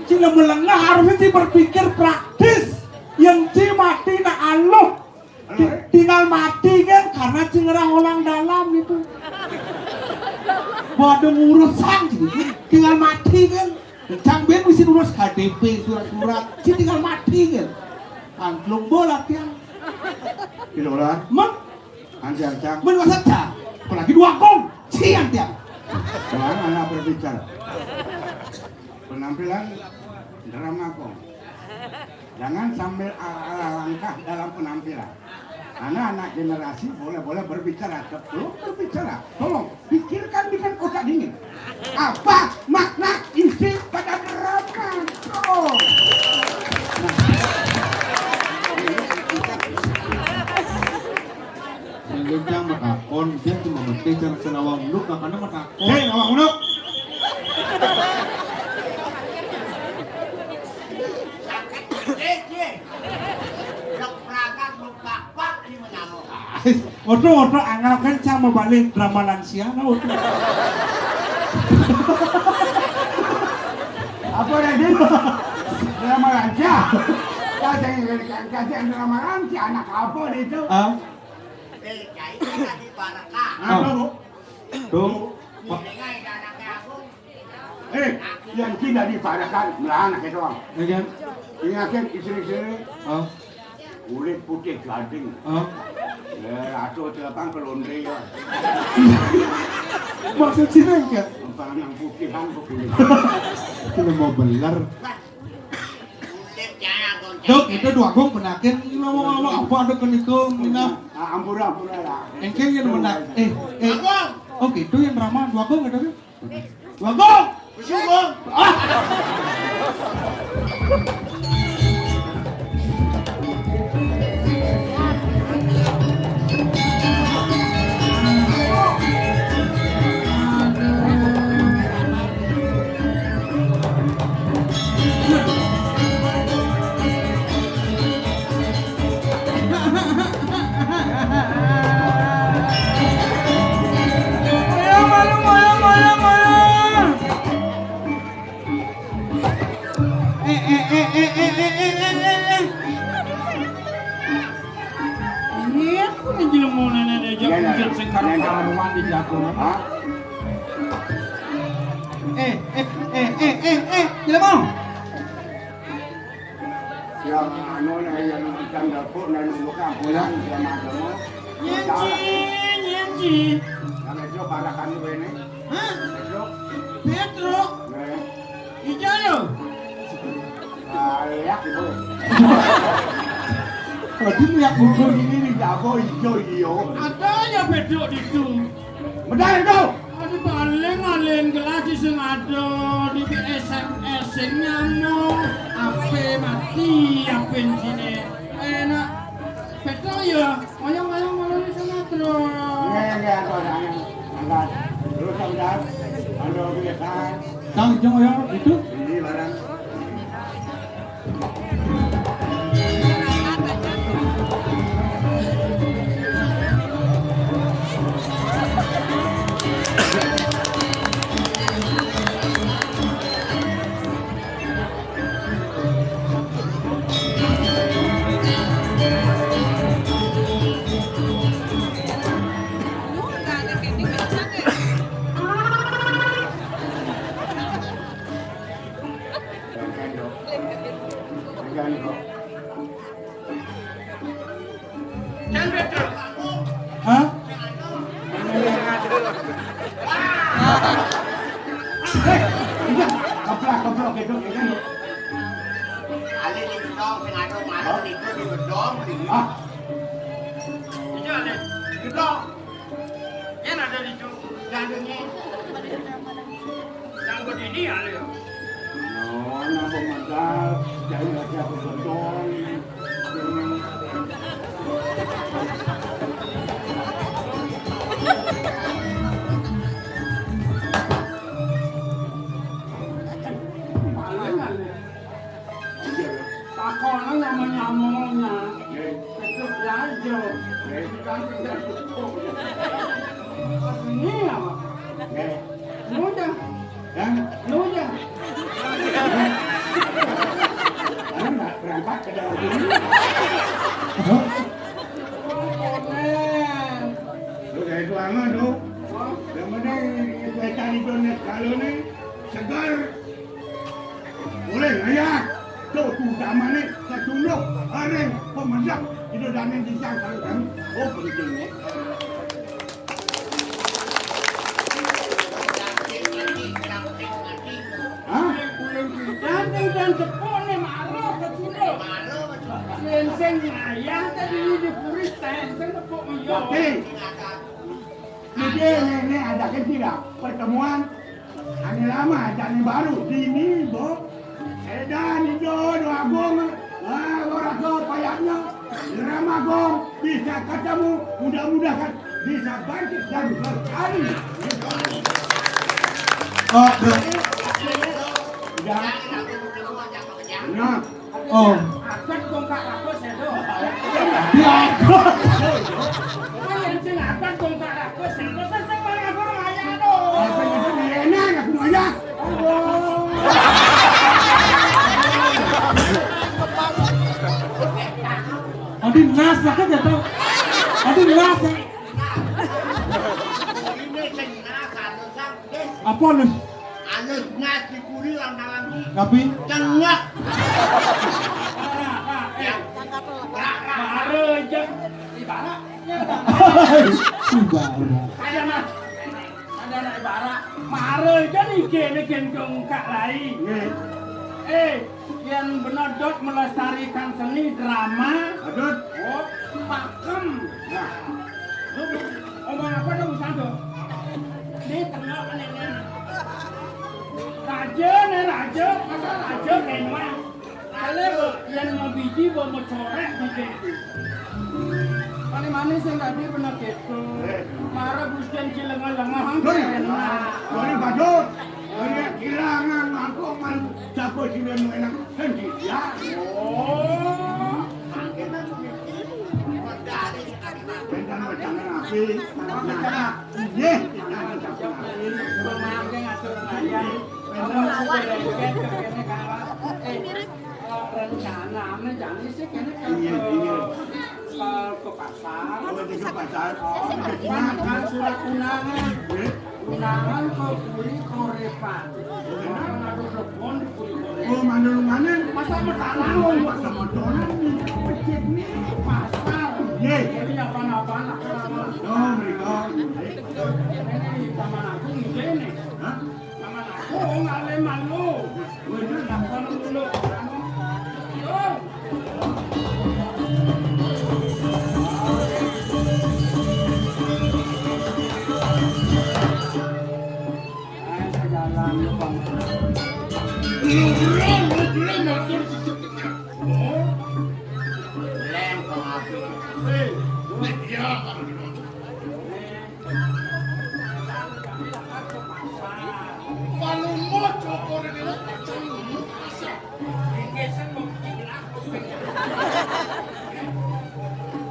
Cina melengah harusnya sih berpikir praktis. Yang ci mati nak aluh. Ti-, tinggal mati kan karena cingerang orang dalam itu. Waduh, urusan gitu. Tinggal mati kan. Cang ben mesti urus K T P, surat-surat. Ci tinggal mati kan. Angklung bola tiang. Tidak lah. Mek. Anti ancang. Men masa cang. Apalagi dua kong. Ci antiang. Jangan anak berbicara. Penampilan drama kong. Jangan sambil ala-ala langkah dalam penampilan. Anak-anak generasi boleh-boleh berbicara, tolong berbicara, tolong pikirkan dengan otak dingin. Apa makna isi pada drama kong? Sing kencang matakon, dia cuma ngerti cara senawang duduk, makanya matakon. Hei, awak uluk. Sakit gede, Ji. Udah peragat, lu kapak di menyamu. Oto, oto, angau kan sama balik drama lansia, nah, oto. Apa tadi? Drama lansia? Kasih, kasih drama lansia, anak apa itu? Ah? Eh, cai kan tadi baraka. Ah. Apa, Bu? Tuh. Pak. Ini kan anaknya aku. Eh, yang tidak diparahkan, melarang kita, Bang. Ya, kan? Ingatkan istri-istri. Oh. Kulit putih gading. Oh. Eh, atau telepang ke laundry, ya. Maksud sini enggak? Empang yang putihan ke kulit. Itu mau beler. Dok, itu dua gong penakin, ini mau ngomong apa ada kenikung, ini. Ah, ampura, ampura lah. Engke yang mendak-, eh, eh. Dua gong. Oh, gitu yang drama, dua gong gitu, kan? Bagong! Bagong! Ah! Ayo, malu, malu, malu, malu. Eh, eh, eh, eh, eh, eh, eh, eh, eh, eh. Ini aku nih jelema nenek diajak. Iya, iya. Hujan sing karep-karep mandi jago. Hah? Eh, eh, eh, eh, eh, eh, jelema. Yang anu, nah, yang ikan dapur, nah, nunggu kampungan, ya, jelema agama. Nyenci, nyenci. Yang itu barakan lu ini. Hah? Itu. Petro. Nah. Ijo lo. Nah, ya, gitu. Tadi lihat buku ini nih, jago ijo, iyo. Ada ya bedok di itu. Medal itu. Aduh, paling-paling gelas sing ada di S M S sing nyamuk. Ape mati, ape sini. Enak. Betul ya. Ayo, ayo, malu di sana terus. Iya, iya, iya, aku ada angin. Angkat. Terus, angkat. Ada kebiasaan. Kang, jeng, ayo, itu. Ini barang. Hah? Eh, iya, keplak, keplak, gitu, gitu. Ada di gedong, sing ada malam itu di gedong, di. Ah. Itu ada di gedong. Yang ada di gedong, gandengnya. Yang begini ada ya. Oh, napa modal? Jadi aja aku gedong. Paling ada. Takonan sama nyamuknya. Itu belajar. Bukan tidak cukup. Ini apa? Mudah. Hah? Mudah. Anak berangkat ke dalam ini. Hah? Komen. Lu kayak itu amat, lu. Hah? Yang penting, saya cari duit kalau nih, segar. Oleh ayah, tu utamane ketunjuk areng pemendap ida dane di jang kalau kan. Oh, penting ni. Hah? Oke. Jadi, ini, ini adakan tidak pertemuan. Ane lama, ane baru. Dini, Bo. Edan, Ijo, Doagong. Wah, ora ke payahnya. Ramagong bisa ketemu. Mudah-mudahan bisa bangkit dan berkali. Oh, udah. Udah. Nah. Oh. Akan kongkak aku sedo. Ya. Apa yang sing akan kongkak aku sedo? Sesek mana aku maya do. Apa yang itu enak aku maya. Adi nasa kan ya tau. Adi nasa. Apa lu? Alus ngas di kuri lang tangan. Tapi cengak. Mara aja. Ibarat. Ibarat. Ada nah. Ada nah ibarat. Mara aja nih kene gendong kak lai. Eh, yang benar dot melestarikan seni drama. Adut. Oh, pakem. Nah. Lu omong apa dong, Santo? Ini tengok ini, ini. Raja nih, raja. Masa raja kayak nuan? Kale yang mau biji, mau, mau corek biji. Paling manis yang tadi benar gitu. Mara busen cilengah-lengah. Doi. Enak. Doi, Badut. Doi, kilangan aku man siapa sih yang enak? Kan dia. Oh. Bentang-bentang rapi. Nah, iya. Rencana ame jane sih kene ke, iya, iya, ke, ke pasar. Oh, itu ke pasar. Oh, makan surat undangan. Eh? Undangan ke kuri korepan. Orang ado telepon di kuri korepan. Oh, mana lu mana? Masa matalang lu, masa motoran nih. Pecik nih. Pasar. Iya. Ini apa-apa, apa-apa. Oh, mereka. Ini Taman Agung ini. Hah? Taman Agung, ngale malu. Bener, taman dulu. Yo. Ayo, jalan, Bang. Lu belum, lu belum ngatur secepetnya. Oh. Lempeng api. Eh, iya, Bang. Palumbo cokor ini lo kacang lu asa. Inggesan mau bikin aku.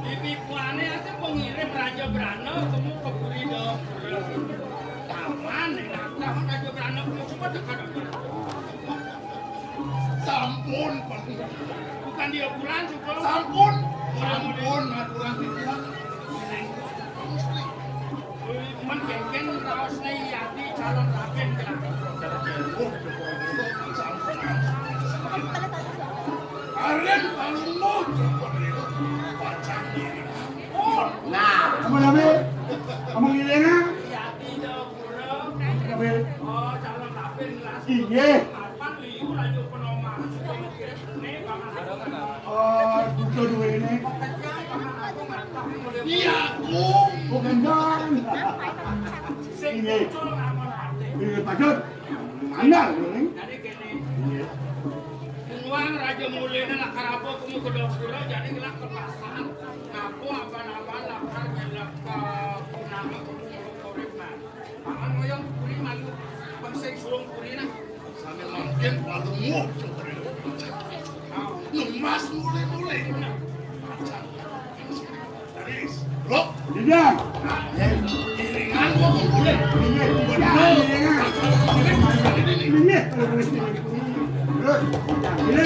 Bibi kuane asa pengirim Raja Brana kamu ke Puri do. Taman, enak taman Raja Brana kamu cuma dekat. Sampun, Pak. Bukan dia bulan, Sugeng. Sampun. Sampun, aturan pikiran. Mesti. Men kengken raosne Yati calon raden, Kang. Aren palumbo. Nah, kamu nabe? Kamu ngilingan? Yati do pura. Nabe? Oh, calon raden lah. Iya. Kapan liu raja penoma? Oh, duka duene. Iya, aku. Bukan, Jon. Ini. Ini, Pak Jon. Andal, ini. Jadi gini. Iya. Nuang raja mulene lakar apa kamu ke dapur, jadi ngelak ke pasar. Ngapo apa-apa lakar ngelak ke punama kamu ke korepan. Paman ngoyong puri malu, bangsa sulung puri nah. Sambil mampir, palunguh. Ngemas mulai-mulai. Terus, bro. Iya. Iringan gua mau mulai. Iya, iya, iya. Ini, ini. Iya.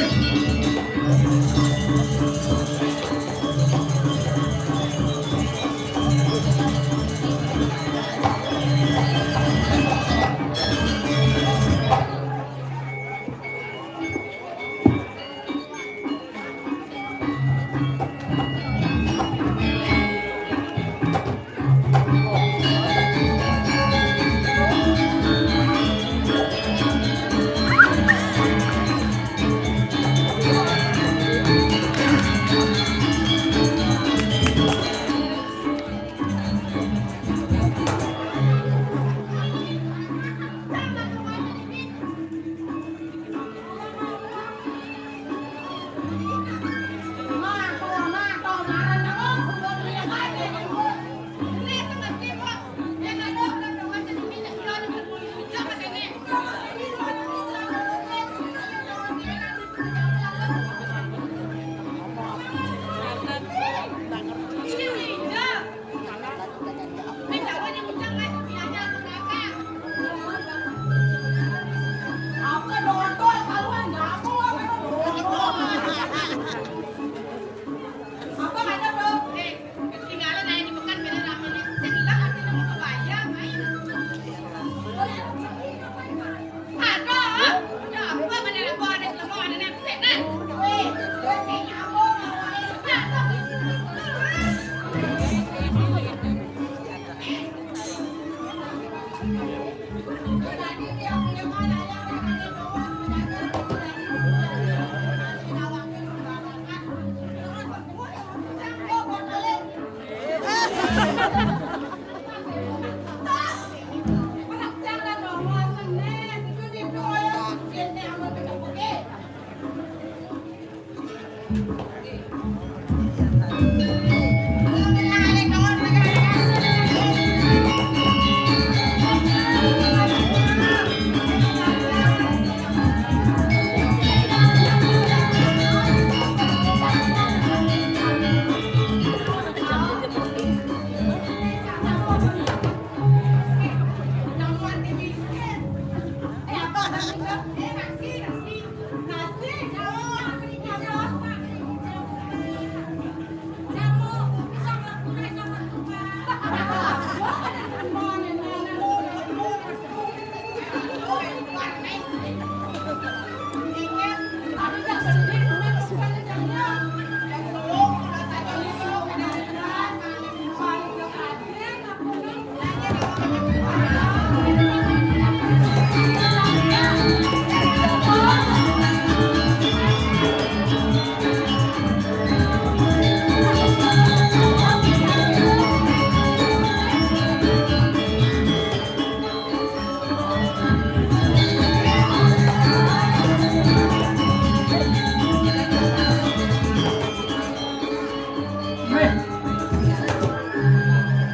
Weh,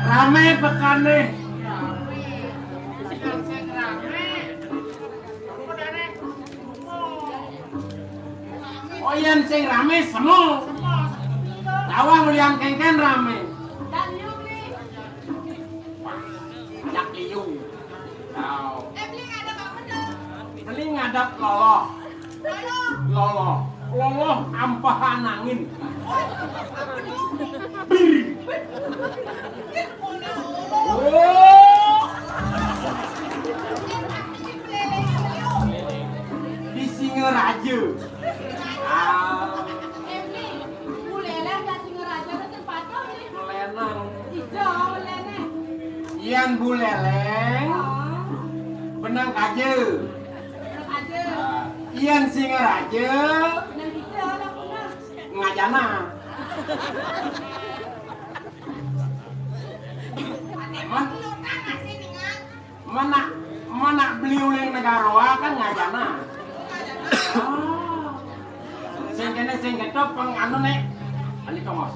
rame pekane. Oh, yen sing rame semu. Tawang ulian kengken rame. Anak liu. Tau. Beli ngadap loloh. Loloh. Loloh ampahan angin. Bir. Oh. Di Singaraja. Ah. Buleleng. Ijo, buleleng. Iyan buleleng. Oh. Benang kaja. Benang kaja. Ah, Iyan Singaraja. Benang ijo, lah, benang. Ngajana. Menak, menak beli uling negara kan ngajana. Ah. Sing kene sing ketok peng anu nek. Ani tongos.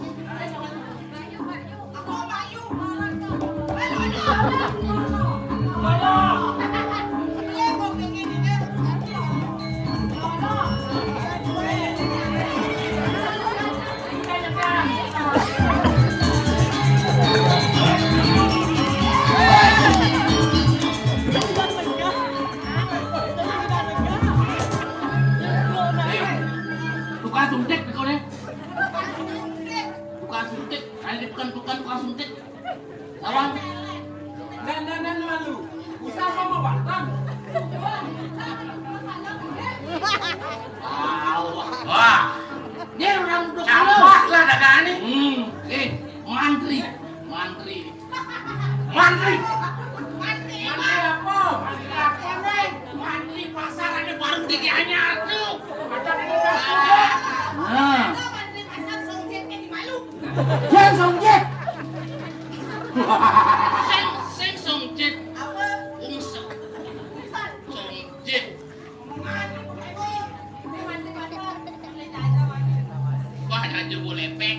Tukang suntik, kau ni. Tukang suntik, kali di pekan-pekan tukang suntik. Lawan. Nen, nen, nen, malu. Usah apa mau batang? Wah. Wah. Dia orang duduk. Capek lah dagangan ni. Hmm. Eh, mantri. Mantri. Mantri. Mantri apa? Mantri apa, Neng? Mantri pasar ada baru di Gianyar tu. Ada di pasar. Nah. Mantri pasar Songjet ni malu. Yang Songjet. Sing, sing Songjet. Apa? Ungsek. Songjet. Wah, aja boleh pek.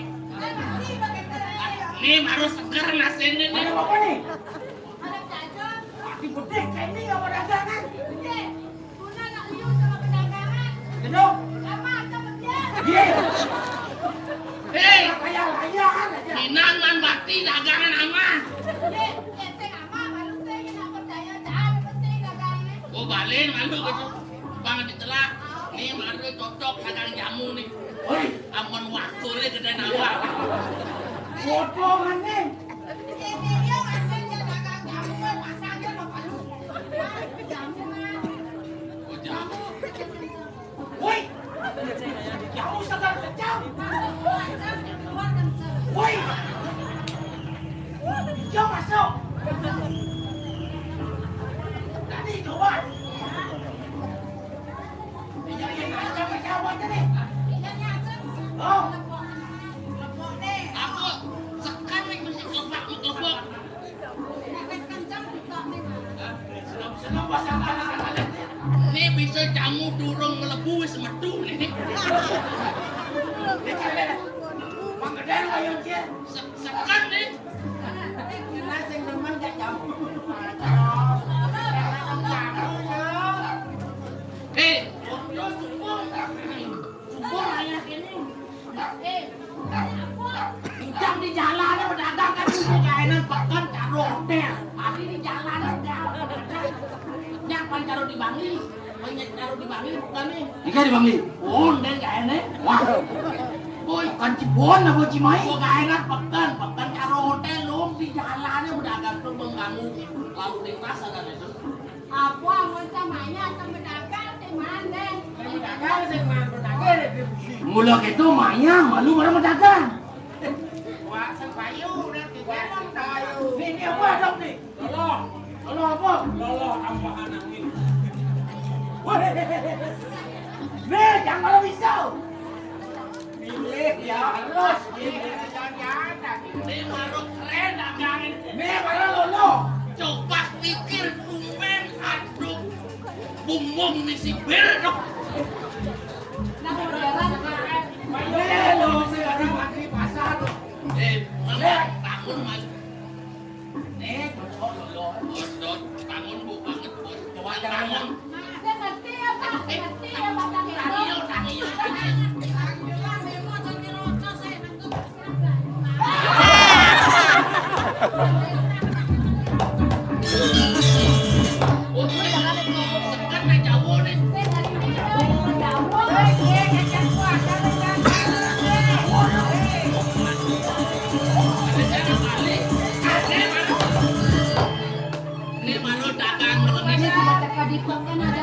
Ni baru seger nasi ni, ni. Ada apa ni? Mati bedik, kayak ni apa dagangan? Guna nak liur sama pedagangan. Gendong. Lama atau bedik? Iya. Hei. Kayak layangan aja. Minang man bakti dagangan amah. Iya, iya, saya amah, malu saya nak percaya, jangan mesti dagangan. Oh, balik malu gitu. Bang ditelak. Ni malu cocok dagang jamu ni. Woi. Amun waktu ni gede nambah. Potongan ni. Woi, jauh segar kejam. Woi, jauh masuk. Tadi keluar. Aku sekan ni mesti kelepok, kelepok. Senang-senang pasang tangan. Ni bisa jamu durung melebu wis metu ni. Mang gedé lu ayo, Cil. Se-, seken nih. Kena sing demen gak jauh. Eh, subur. Subur anak ini. Eh, Ujang di jalan berdagang kan itu kayak enak peken karo hotel. Tapi di jalan udah. Nyak pan karo di Bangli. Banyak karo di Bangli bukan nih. Iya di Bangli. Oh, dan kayak enak. Wah. Boy, kan Cirebon apa Cimahi? Gua gak enak peken, peken karo hotel lu di jalannya berdagang tuh mengganggu lalu lintas ada itu. Apa mau sama ya sama dagang sih mandeng. Sama dagang sih mandeng. Mula gitu maknya malu baru mendagang. Wah, sepayu udah tiga sepayu. Nih, ini apa dong nih? Lolo. Lolo apa? Lolo tambahan angin. Wah. Nih, jangan kalau bisa. Milih ya harus. Ini baru keren dagangan. Ini baru lolo. Coba pikir tumben aduk bumbung misi bir dong. Nah, modern. Ini lo sekarang lagi pasar lo. Eh, mama bangun mas. Nih, bos, bos, bos, bos, bangun bu, bangun bos. Coba jangan bangun. Saya ngerti ya Pak, ngerti ya Pak. Tadi yo, tadi yo, tadi. Ini baru dagang, ini sudah teka di pekan ada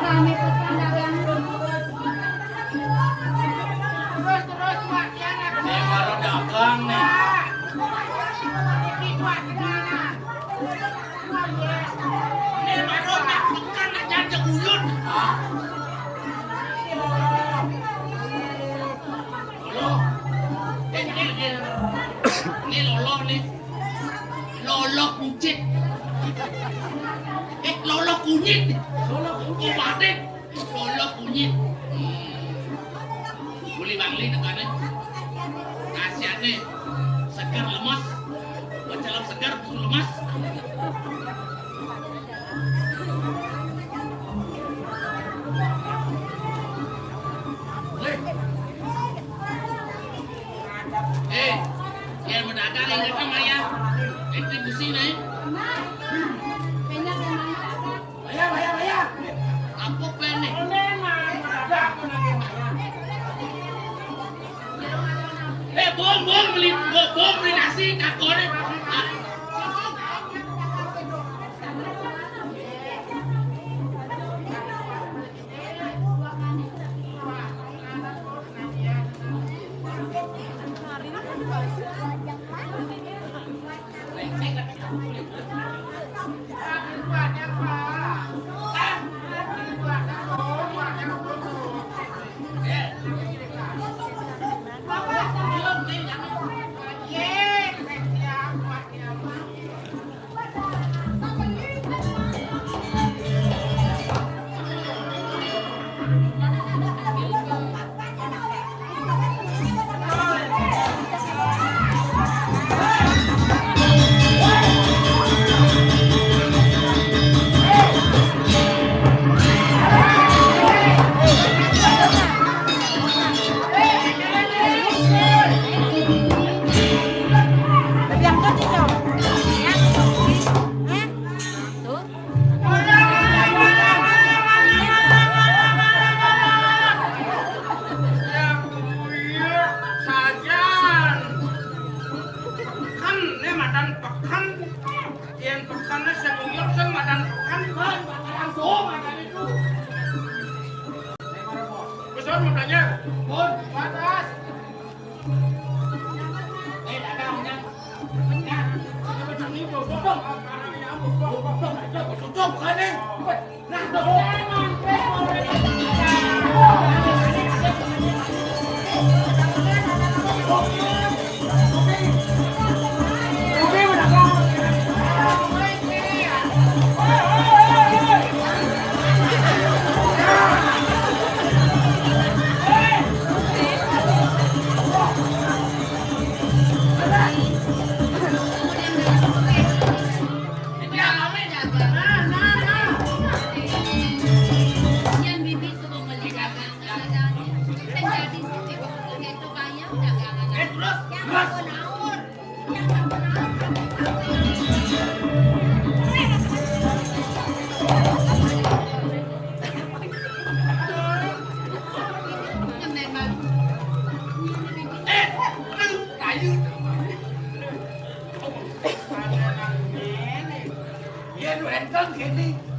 rame pesan dagang. Ini baru dagang nih. Ini baru nak pekan aja aja uyut. Lolo. Eh, ini, ini, ini lolo nih. Lolo kucit. Eh, lolo kunyit. Lolo kunyit. Kumatik. Lolo kunyit. Hmm. Boleh Bangli tekané. Khasiaté seger lemes. Bacelep seger, busu lemes. Eh, yang berdagang inget sama ya. Retribusi nih. Bayar, bayar, bayar. Apa nih? Eh, bom, bom, beli, bom, bom, beli nasi, kakone. Ah. Sajan. Peken, né madan peken. Yén peken né sing uyut sing madan peken. Langsung madan itu. Besar mau tanya. Pun, batas. Eh, dagang, dagang. Nah, ini macam ni, bro. Bro, bro. Bro, bro, bro. Tutup kan ni. Nah, bro.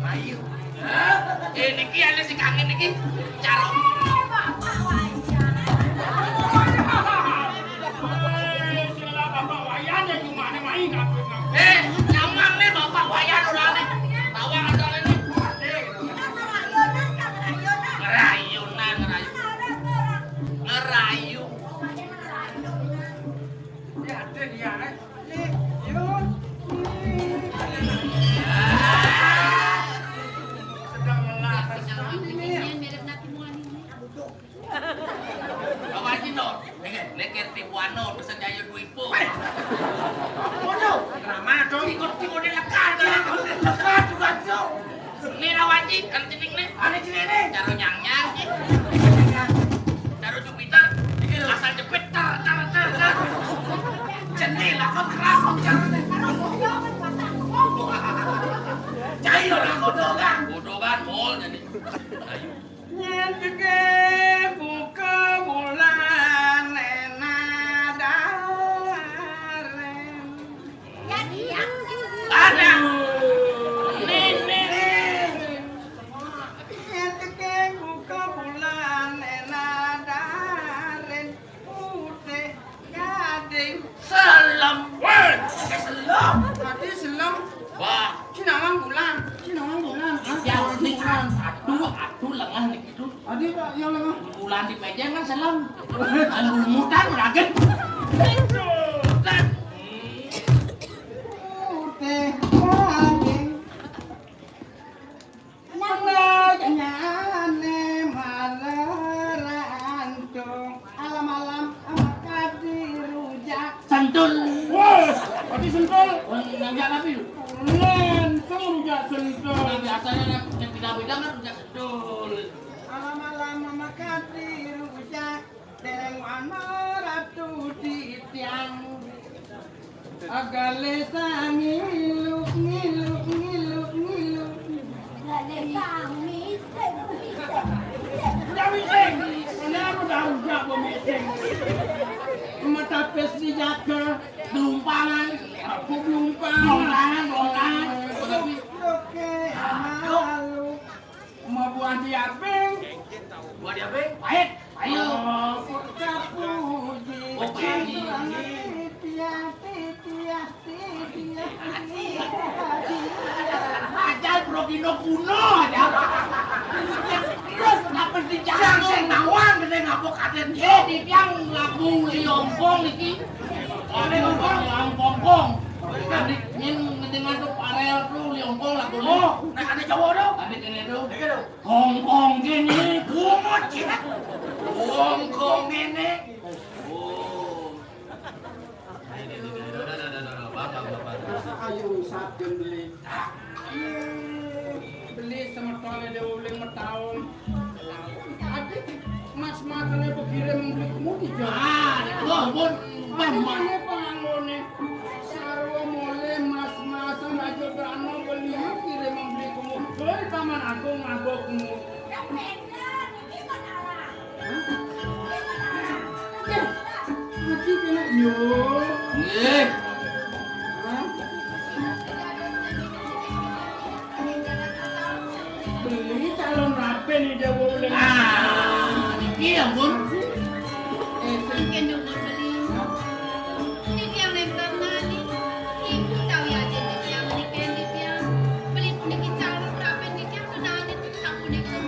Ayo. Eh, niki ané sing kangen niki. Cara. Eh, sila Bapak Wayan ya gimana main aku. Eh, nyamang nih Bapak Wayan orangnya. Tawang ada ini. Ngerayunan, ngerayunan. Ngerayu. Ya, ada dia, eh. Yun. Sedang lelah. Awaji no, niki tipu anu, bisa jaya duit. Waduh, drama dong. Ikut ikut lekar, ikut lekar juga, Cok. Ini lawan cing, kan cening nih. Ada cening nih. Caro nyang-nyang, cing. Caro Jupiter, asal jepit, tar, tar, tar, tar. Cening lah, kok keras, kok caranya. Jahil lah, bodoh kan. Bodoh kan, mall jadi. Ayo. Nyén teké buka bulan éna darén. Ada. Néné. Nyén teké buka bulan éna darén. Putih gading. Selem. Wéh, selem. Tadi selem. Wah. Cina mang bulan. Cina mang bulan. Hah? Ya, ini bulan. Aduh, aduh, lengah nih gitu. Adi, Pak, yang lengah. Bulan di meja kan selem. Lumutan lagi. Putih gading. Nang nyané malerantung. Alam-alam sama kadi rujak. Sentul. Wah, berarti sentul. Wah, yang enggak tapi lu. Lentung rujak sentul. Nah, biasanya yang tidak beda kan rujak sentul. Alam-alam sama kadi rujak. Dereng ana ratu titiang. Agale sangi ngilu, ngilu, ngilu, ngilu. Agale sangi, sing, sing, sing. Udah mising. Kenapa dah udah gua mising? Mata pes dijaga, gelumpangan. Aku gelumpangan. Gelumpangan, gelumpangan. Oke, malu. Mau buah diabeng. Buah diabeng? Pahit. Ayo. Oh, puji. Oh, puji. Titiah, titiah, titiah. Ajal bro Gino kuno aja. Terus kenapa sih jangan sing nawang gede ngabok aden. Eh, di tiang lagu Liongkong iki. Lagu Liongkong. Tadi nyén ngedengar tuh Parel tuh Liongkong lagu. Oh, nah ada cowok dong. Tadi kene tuh. Hong Kong kene, bungut ya. Hong Kong kene. Oh. Masa ayo sadem beli. Beli semetoné dhewe uling metaun. Adik, mas-masane begire membeli kemudi, Jon. Ah, lho, pun. Adik, ini pangangone. Sarwa mole mas-masan aja berano beli kire membeli kemudi. Lho, di Taman Agung ngabok kemudi. Hah? Eh, mati kena. Yo. Nggih. Hah? Beli calon rapi nih, Jawa, uling. Ah, niki ya, Bun. Eh, sing. Mungkin dukun beli. Hah? Ini tiang lempar nani. Ibu tahu ya, aja tiang niki, tiang. Beli niki calon rapi, tiang kenani tuh sapu niki.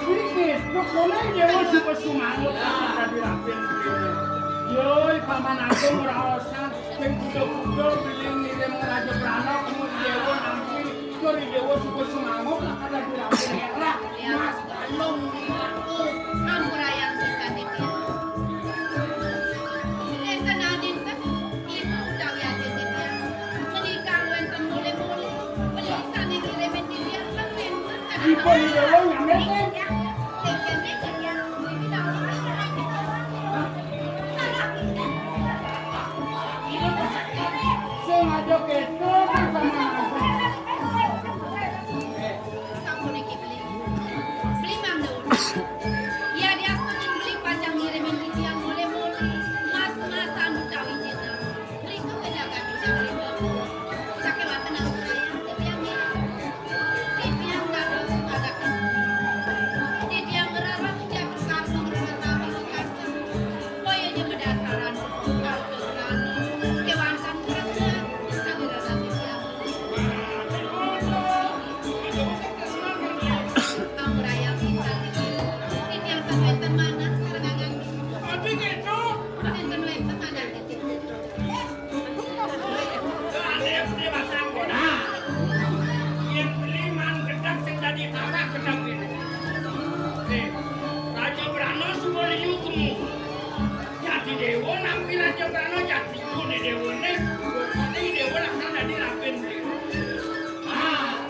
Iki, pokoknya dia wis suka sumangut, dadi rapi. Yo, Paman Agung ora usah. Sing kuda-kuda bilih ngirim Raja Prana, kamu Dewa nanti. Tur Dewa suka sumangut, lah kada dirapi merah. Mas Galung, aku. Ampurayang pisan, Ibu. Enten adinten, Ibu utawi Aji Titiang. Menika wenten mule-mule. Beli sane kirimin titiang, kan wenten. Ibu Dewa nyampe, sing. Sing kene, sing ya. Ibu tahu. Sing aja ketok sama aku. Sapuniki beli. Beli mangga. Ya diastunin beli pacang ngirimin titiang mule-mule. Mas-masan utawi jenengan. Beli tuh pejabat utawi beli. Saking wonten aku kaya, titiang ngirim. Raja Prana jati, né déwa né, né déwa laksan dadi rapin. Ah,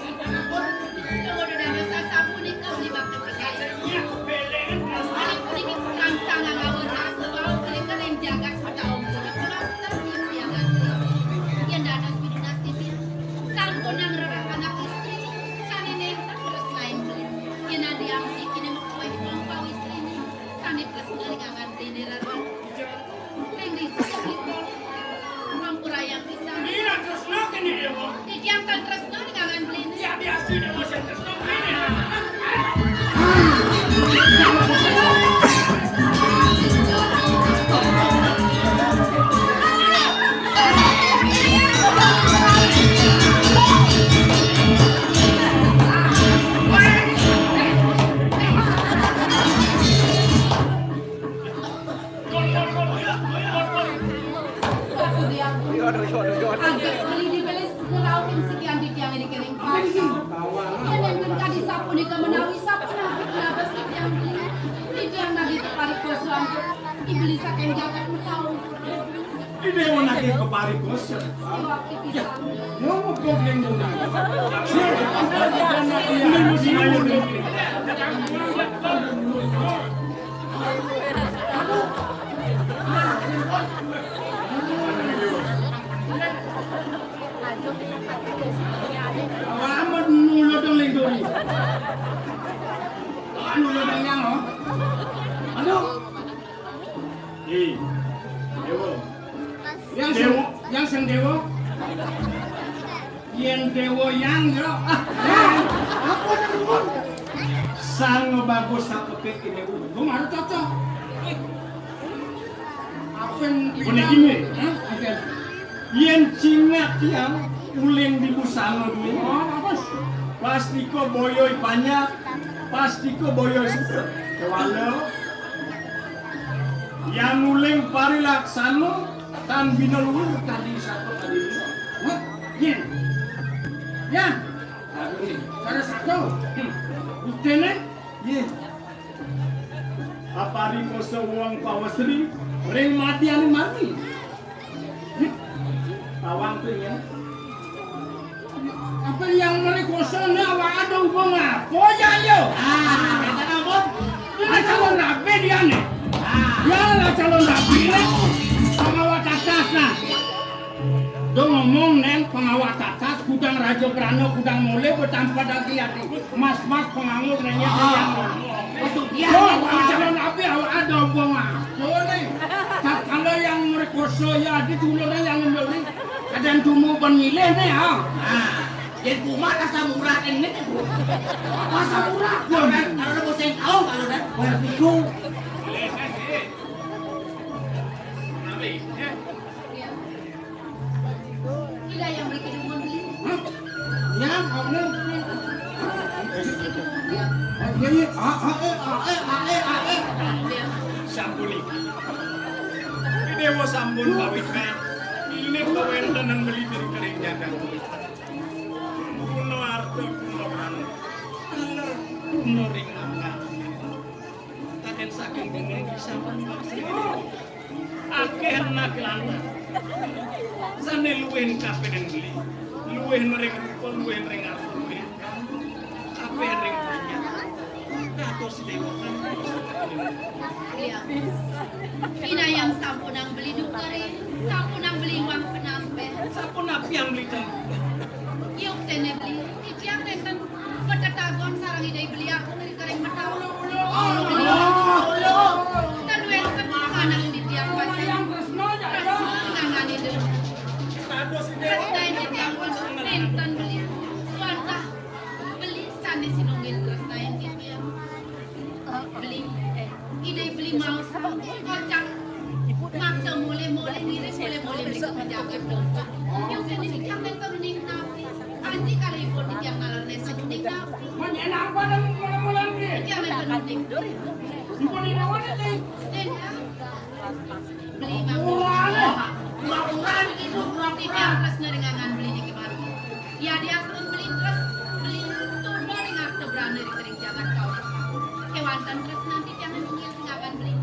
Déwa dados sasapunika beli bakti pisan. Beli puniki rangsang angawan raga wau sering kering jagat setaun puniki. Yén dados pinunas titiang, sampun nang rereh anak istri, sané nénten tresnain beli. Yén adi amdi kiné makuéh mlampah istriné, sané tresna ring angan beliné rereh. Ring dija beli poli. Ngampurayang pisan. Ira tresna kéné déwa. Titiang tan tresna ring angan beliné. Ya, biasa déwa sing tresna kéné. Agak beli dibelis ngelaukin sekian titiang ini kering pasar. Yén nénten kadi sapunika menawi sapunapi kenabas titiang beli. Titiang nagih keparikosan dibeli saking jagat metaun. Ini mau nagih keparikosan. Iwak tipis. Mau ngepok yang dulu. Ini musim air. Amat nulodong lindori. Nulodong yang, oh. Aduh. Ih, déwa. Yang sing, déwa. Yang sing déwa. Yén déwa yang, ya. Ah, yang. Apa nang nuwun? Sang bagus sapekit ini. Gua malah cocok. Apa yang gini? Hah? Apa? Yén cingat tiang uling di busana duwe. Oh, apa? Pastika boyoi panjak, pastika boyoi sutra. Kewala. Yang uling parilaksana tan bina luhur kadi sato kadi dua. Hah? Yén. Ya. Aduh, cara sato. Hmm. Buktiné? Yén. Aparikosa wong pawesri ring madyaning margi. Tawang tuh ya. Apa yang merikosa né awak ada hubung apa ya yo? Ah, kata apa? Ini calon rabi dia nih. Ah. Ya lah calon rabi né. Pengawa tatas nah. Dong ngomong neng pengawa tatas kudang raja brana kudang mole betampa dagi ati. Mas-mas penganggur nanya. Ah. Betul dia. Oh, calon rabi awak ada hubung apa nih? Tatkala yang merikosa ya di tulurnya yang membeli. Kadang tumu ban milih né, ha. Nah, yén kumat asam urat ini. Asam urat, kalau ada musim kau, kalau ada. Wah, bingung. Ida yang beli kidumun beli. Hah? Ya, kamu. Ya. Oh, iya, iya. Ah, ah, eh, ah, eh, ah, eh, ah, eh. Sampun iki. Déwa sampun pamit. Ini kawéntenan beli diri kering jagat. Guna arta guna prana. Guna ring angkat. Taken saking gunung sampun pasti. Akéh anak lanang. Sané luwih kapénén beli. Luwih ring rupa, luwih ring arta, luwih. Apa yang ring punya? Dados déwa kan. Iya. Pinayang sampunang beli dukeri, sampunang beli wang penampeh. Sampun api yang beli tem? Yuk tene beli, titiang nenten petetagon sarang idai beli aku dari kering metawa. Beli. Kan wenten anak titiang pacar. Tresna nangani dulu. Tresna ini nenten beli. Wantah Beli sané sinunggil tresnain titiang. Beli, eh, idai beli maos kocak. Maksa molé-molé ngiris molé-molé beli ka pejabat dongkak. Yuk, ini titiang nenten uning napi. Anji kalih ipun titiang nalar nenten uning napi. Titiang nenten uning. Nenten. Beli ngaku. Pura-pura gitu, pura-pura. Titiang tresna ring angan beli niki mati. Yadiastun beli tres, beli tunda ring arta brana ring kering jagat kaula. Kéwanten tresna titiang nunggil ring angan beli.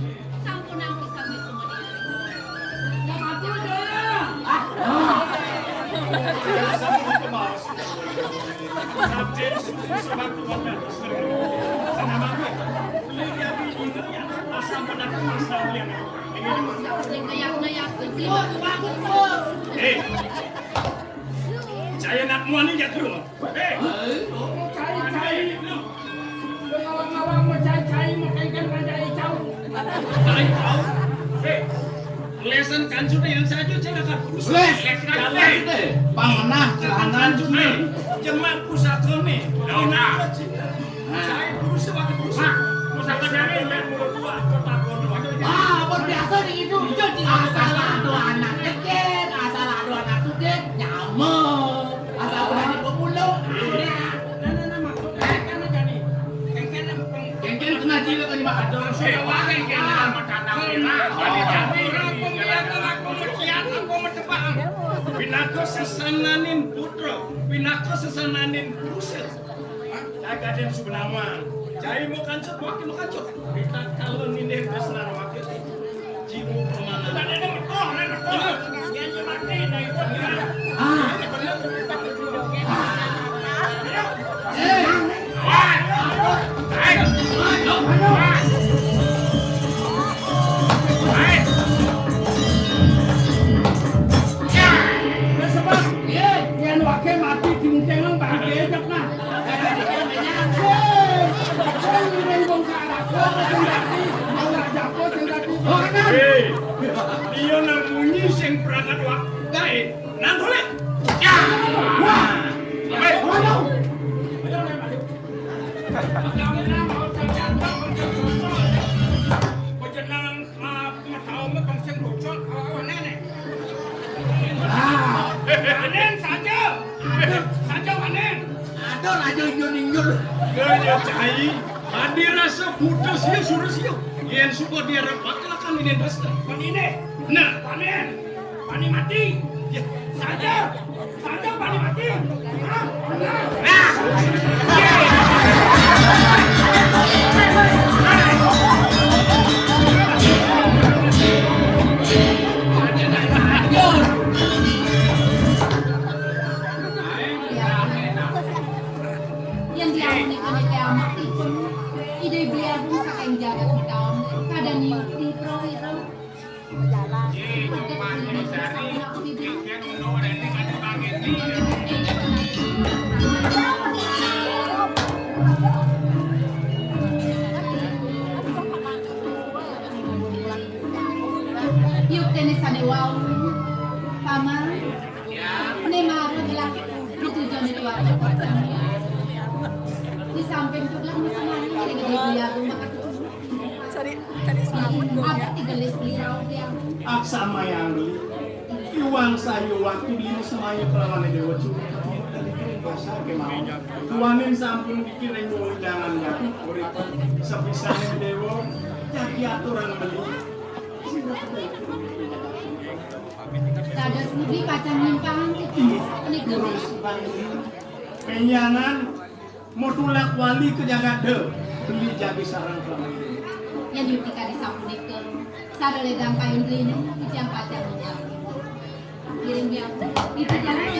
Sampunang pisan wisuma dina ring Eh, cai anak muani jatuh. Eh, cai, cai. Ngawang-ngawang mah cai-cai mah kengken raja icau. Cai icau. Eh, lesan kancut yang saja cina kan. Les, jalan deh. Pangenah, celana, kancut, eh. Jemak pusaka nih. Nah. Cai terus waktu terus. Nah, pusaka dari main mulut dua, kota kono. Ah, apa biasa di itu? Asal ada anak deket, asal ada anak suke, nyamuk. Asal berani pemulung, anak. Nah, nah, nah, maksudnya kan jadi. Kengken kena jiwa kan, Mak, ada. Sudah wae kena sama datang. Nah, jadi orang pemilihan aku mecian, aku mecebak. Pinaka sesananing putra, pinaka sesananing purusa. Hah? Cai kaden subenawan. Cai mau kancut, makin mau kancut. Kita kalau nindih tresnan wakil jiwa permana. Ada ada mekoh, ada mekoh. Dia mati, nah itu. Ah. Eh. Wis, Bang. Yen wake mati diuntengno Pak Gejek, nah. Hei, dia nang munyi sing perangkat wak gae. Nang golek. Ya. Wah. Hei. Waduh. Panjenengan, ah, ngetawonge bangsa bocor, awak-awak nenek. Ah. Panen saja. Saja panen. Ada raja injur-injur. Ya, ya, cai. Adi rasa putus ya, surus ya. Yen suka dia rapat, kan ini rasa. Kon ini. Nah. Panen. Pani mati. Saja. Saja pani mati. Hah? Yang diamunikan itu amat itu. Ide beli agung saking jagat utama. Kada niup di prawira. Yuk tenis sane wau. Paman. Ne mara gelah. Itu jane keluarga kocang. Di samping tu gelah masih main. Jadi dia rumah. Cari, cari selamat dong ya. Ada tiga les beli rauh ya. Aksa mayang beli. Iwang sayu waktu beli semaya kelawan dewa cuma. Pasar kemauan. Tuanin sampun dikiring wewidangan jatuh urip sepisane dewa. Jadi aturan beli. Dados budi pacang nyimpang. Iya. Menika. Terus bang. Penyangan. Mau tulak wali ke jagat de, beli jadi sarang kelamin. Yang yukti kadi sapunika, saraledang kayun beline, titiang pacang menyang. Kiring dia, itu jalan.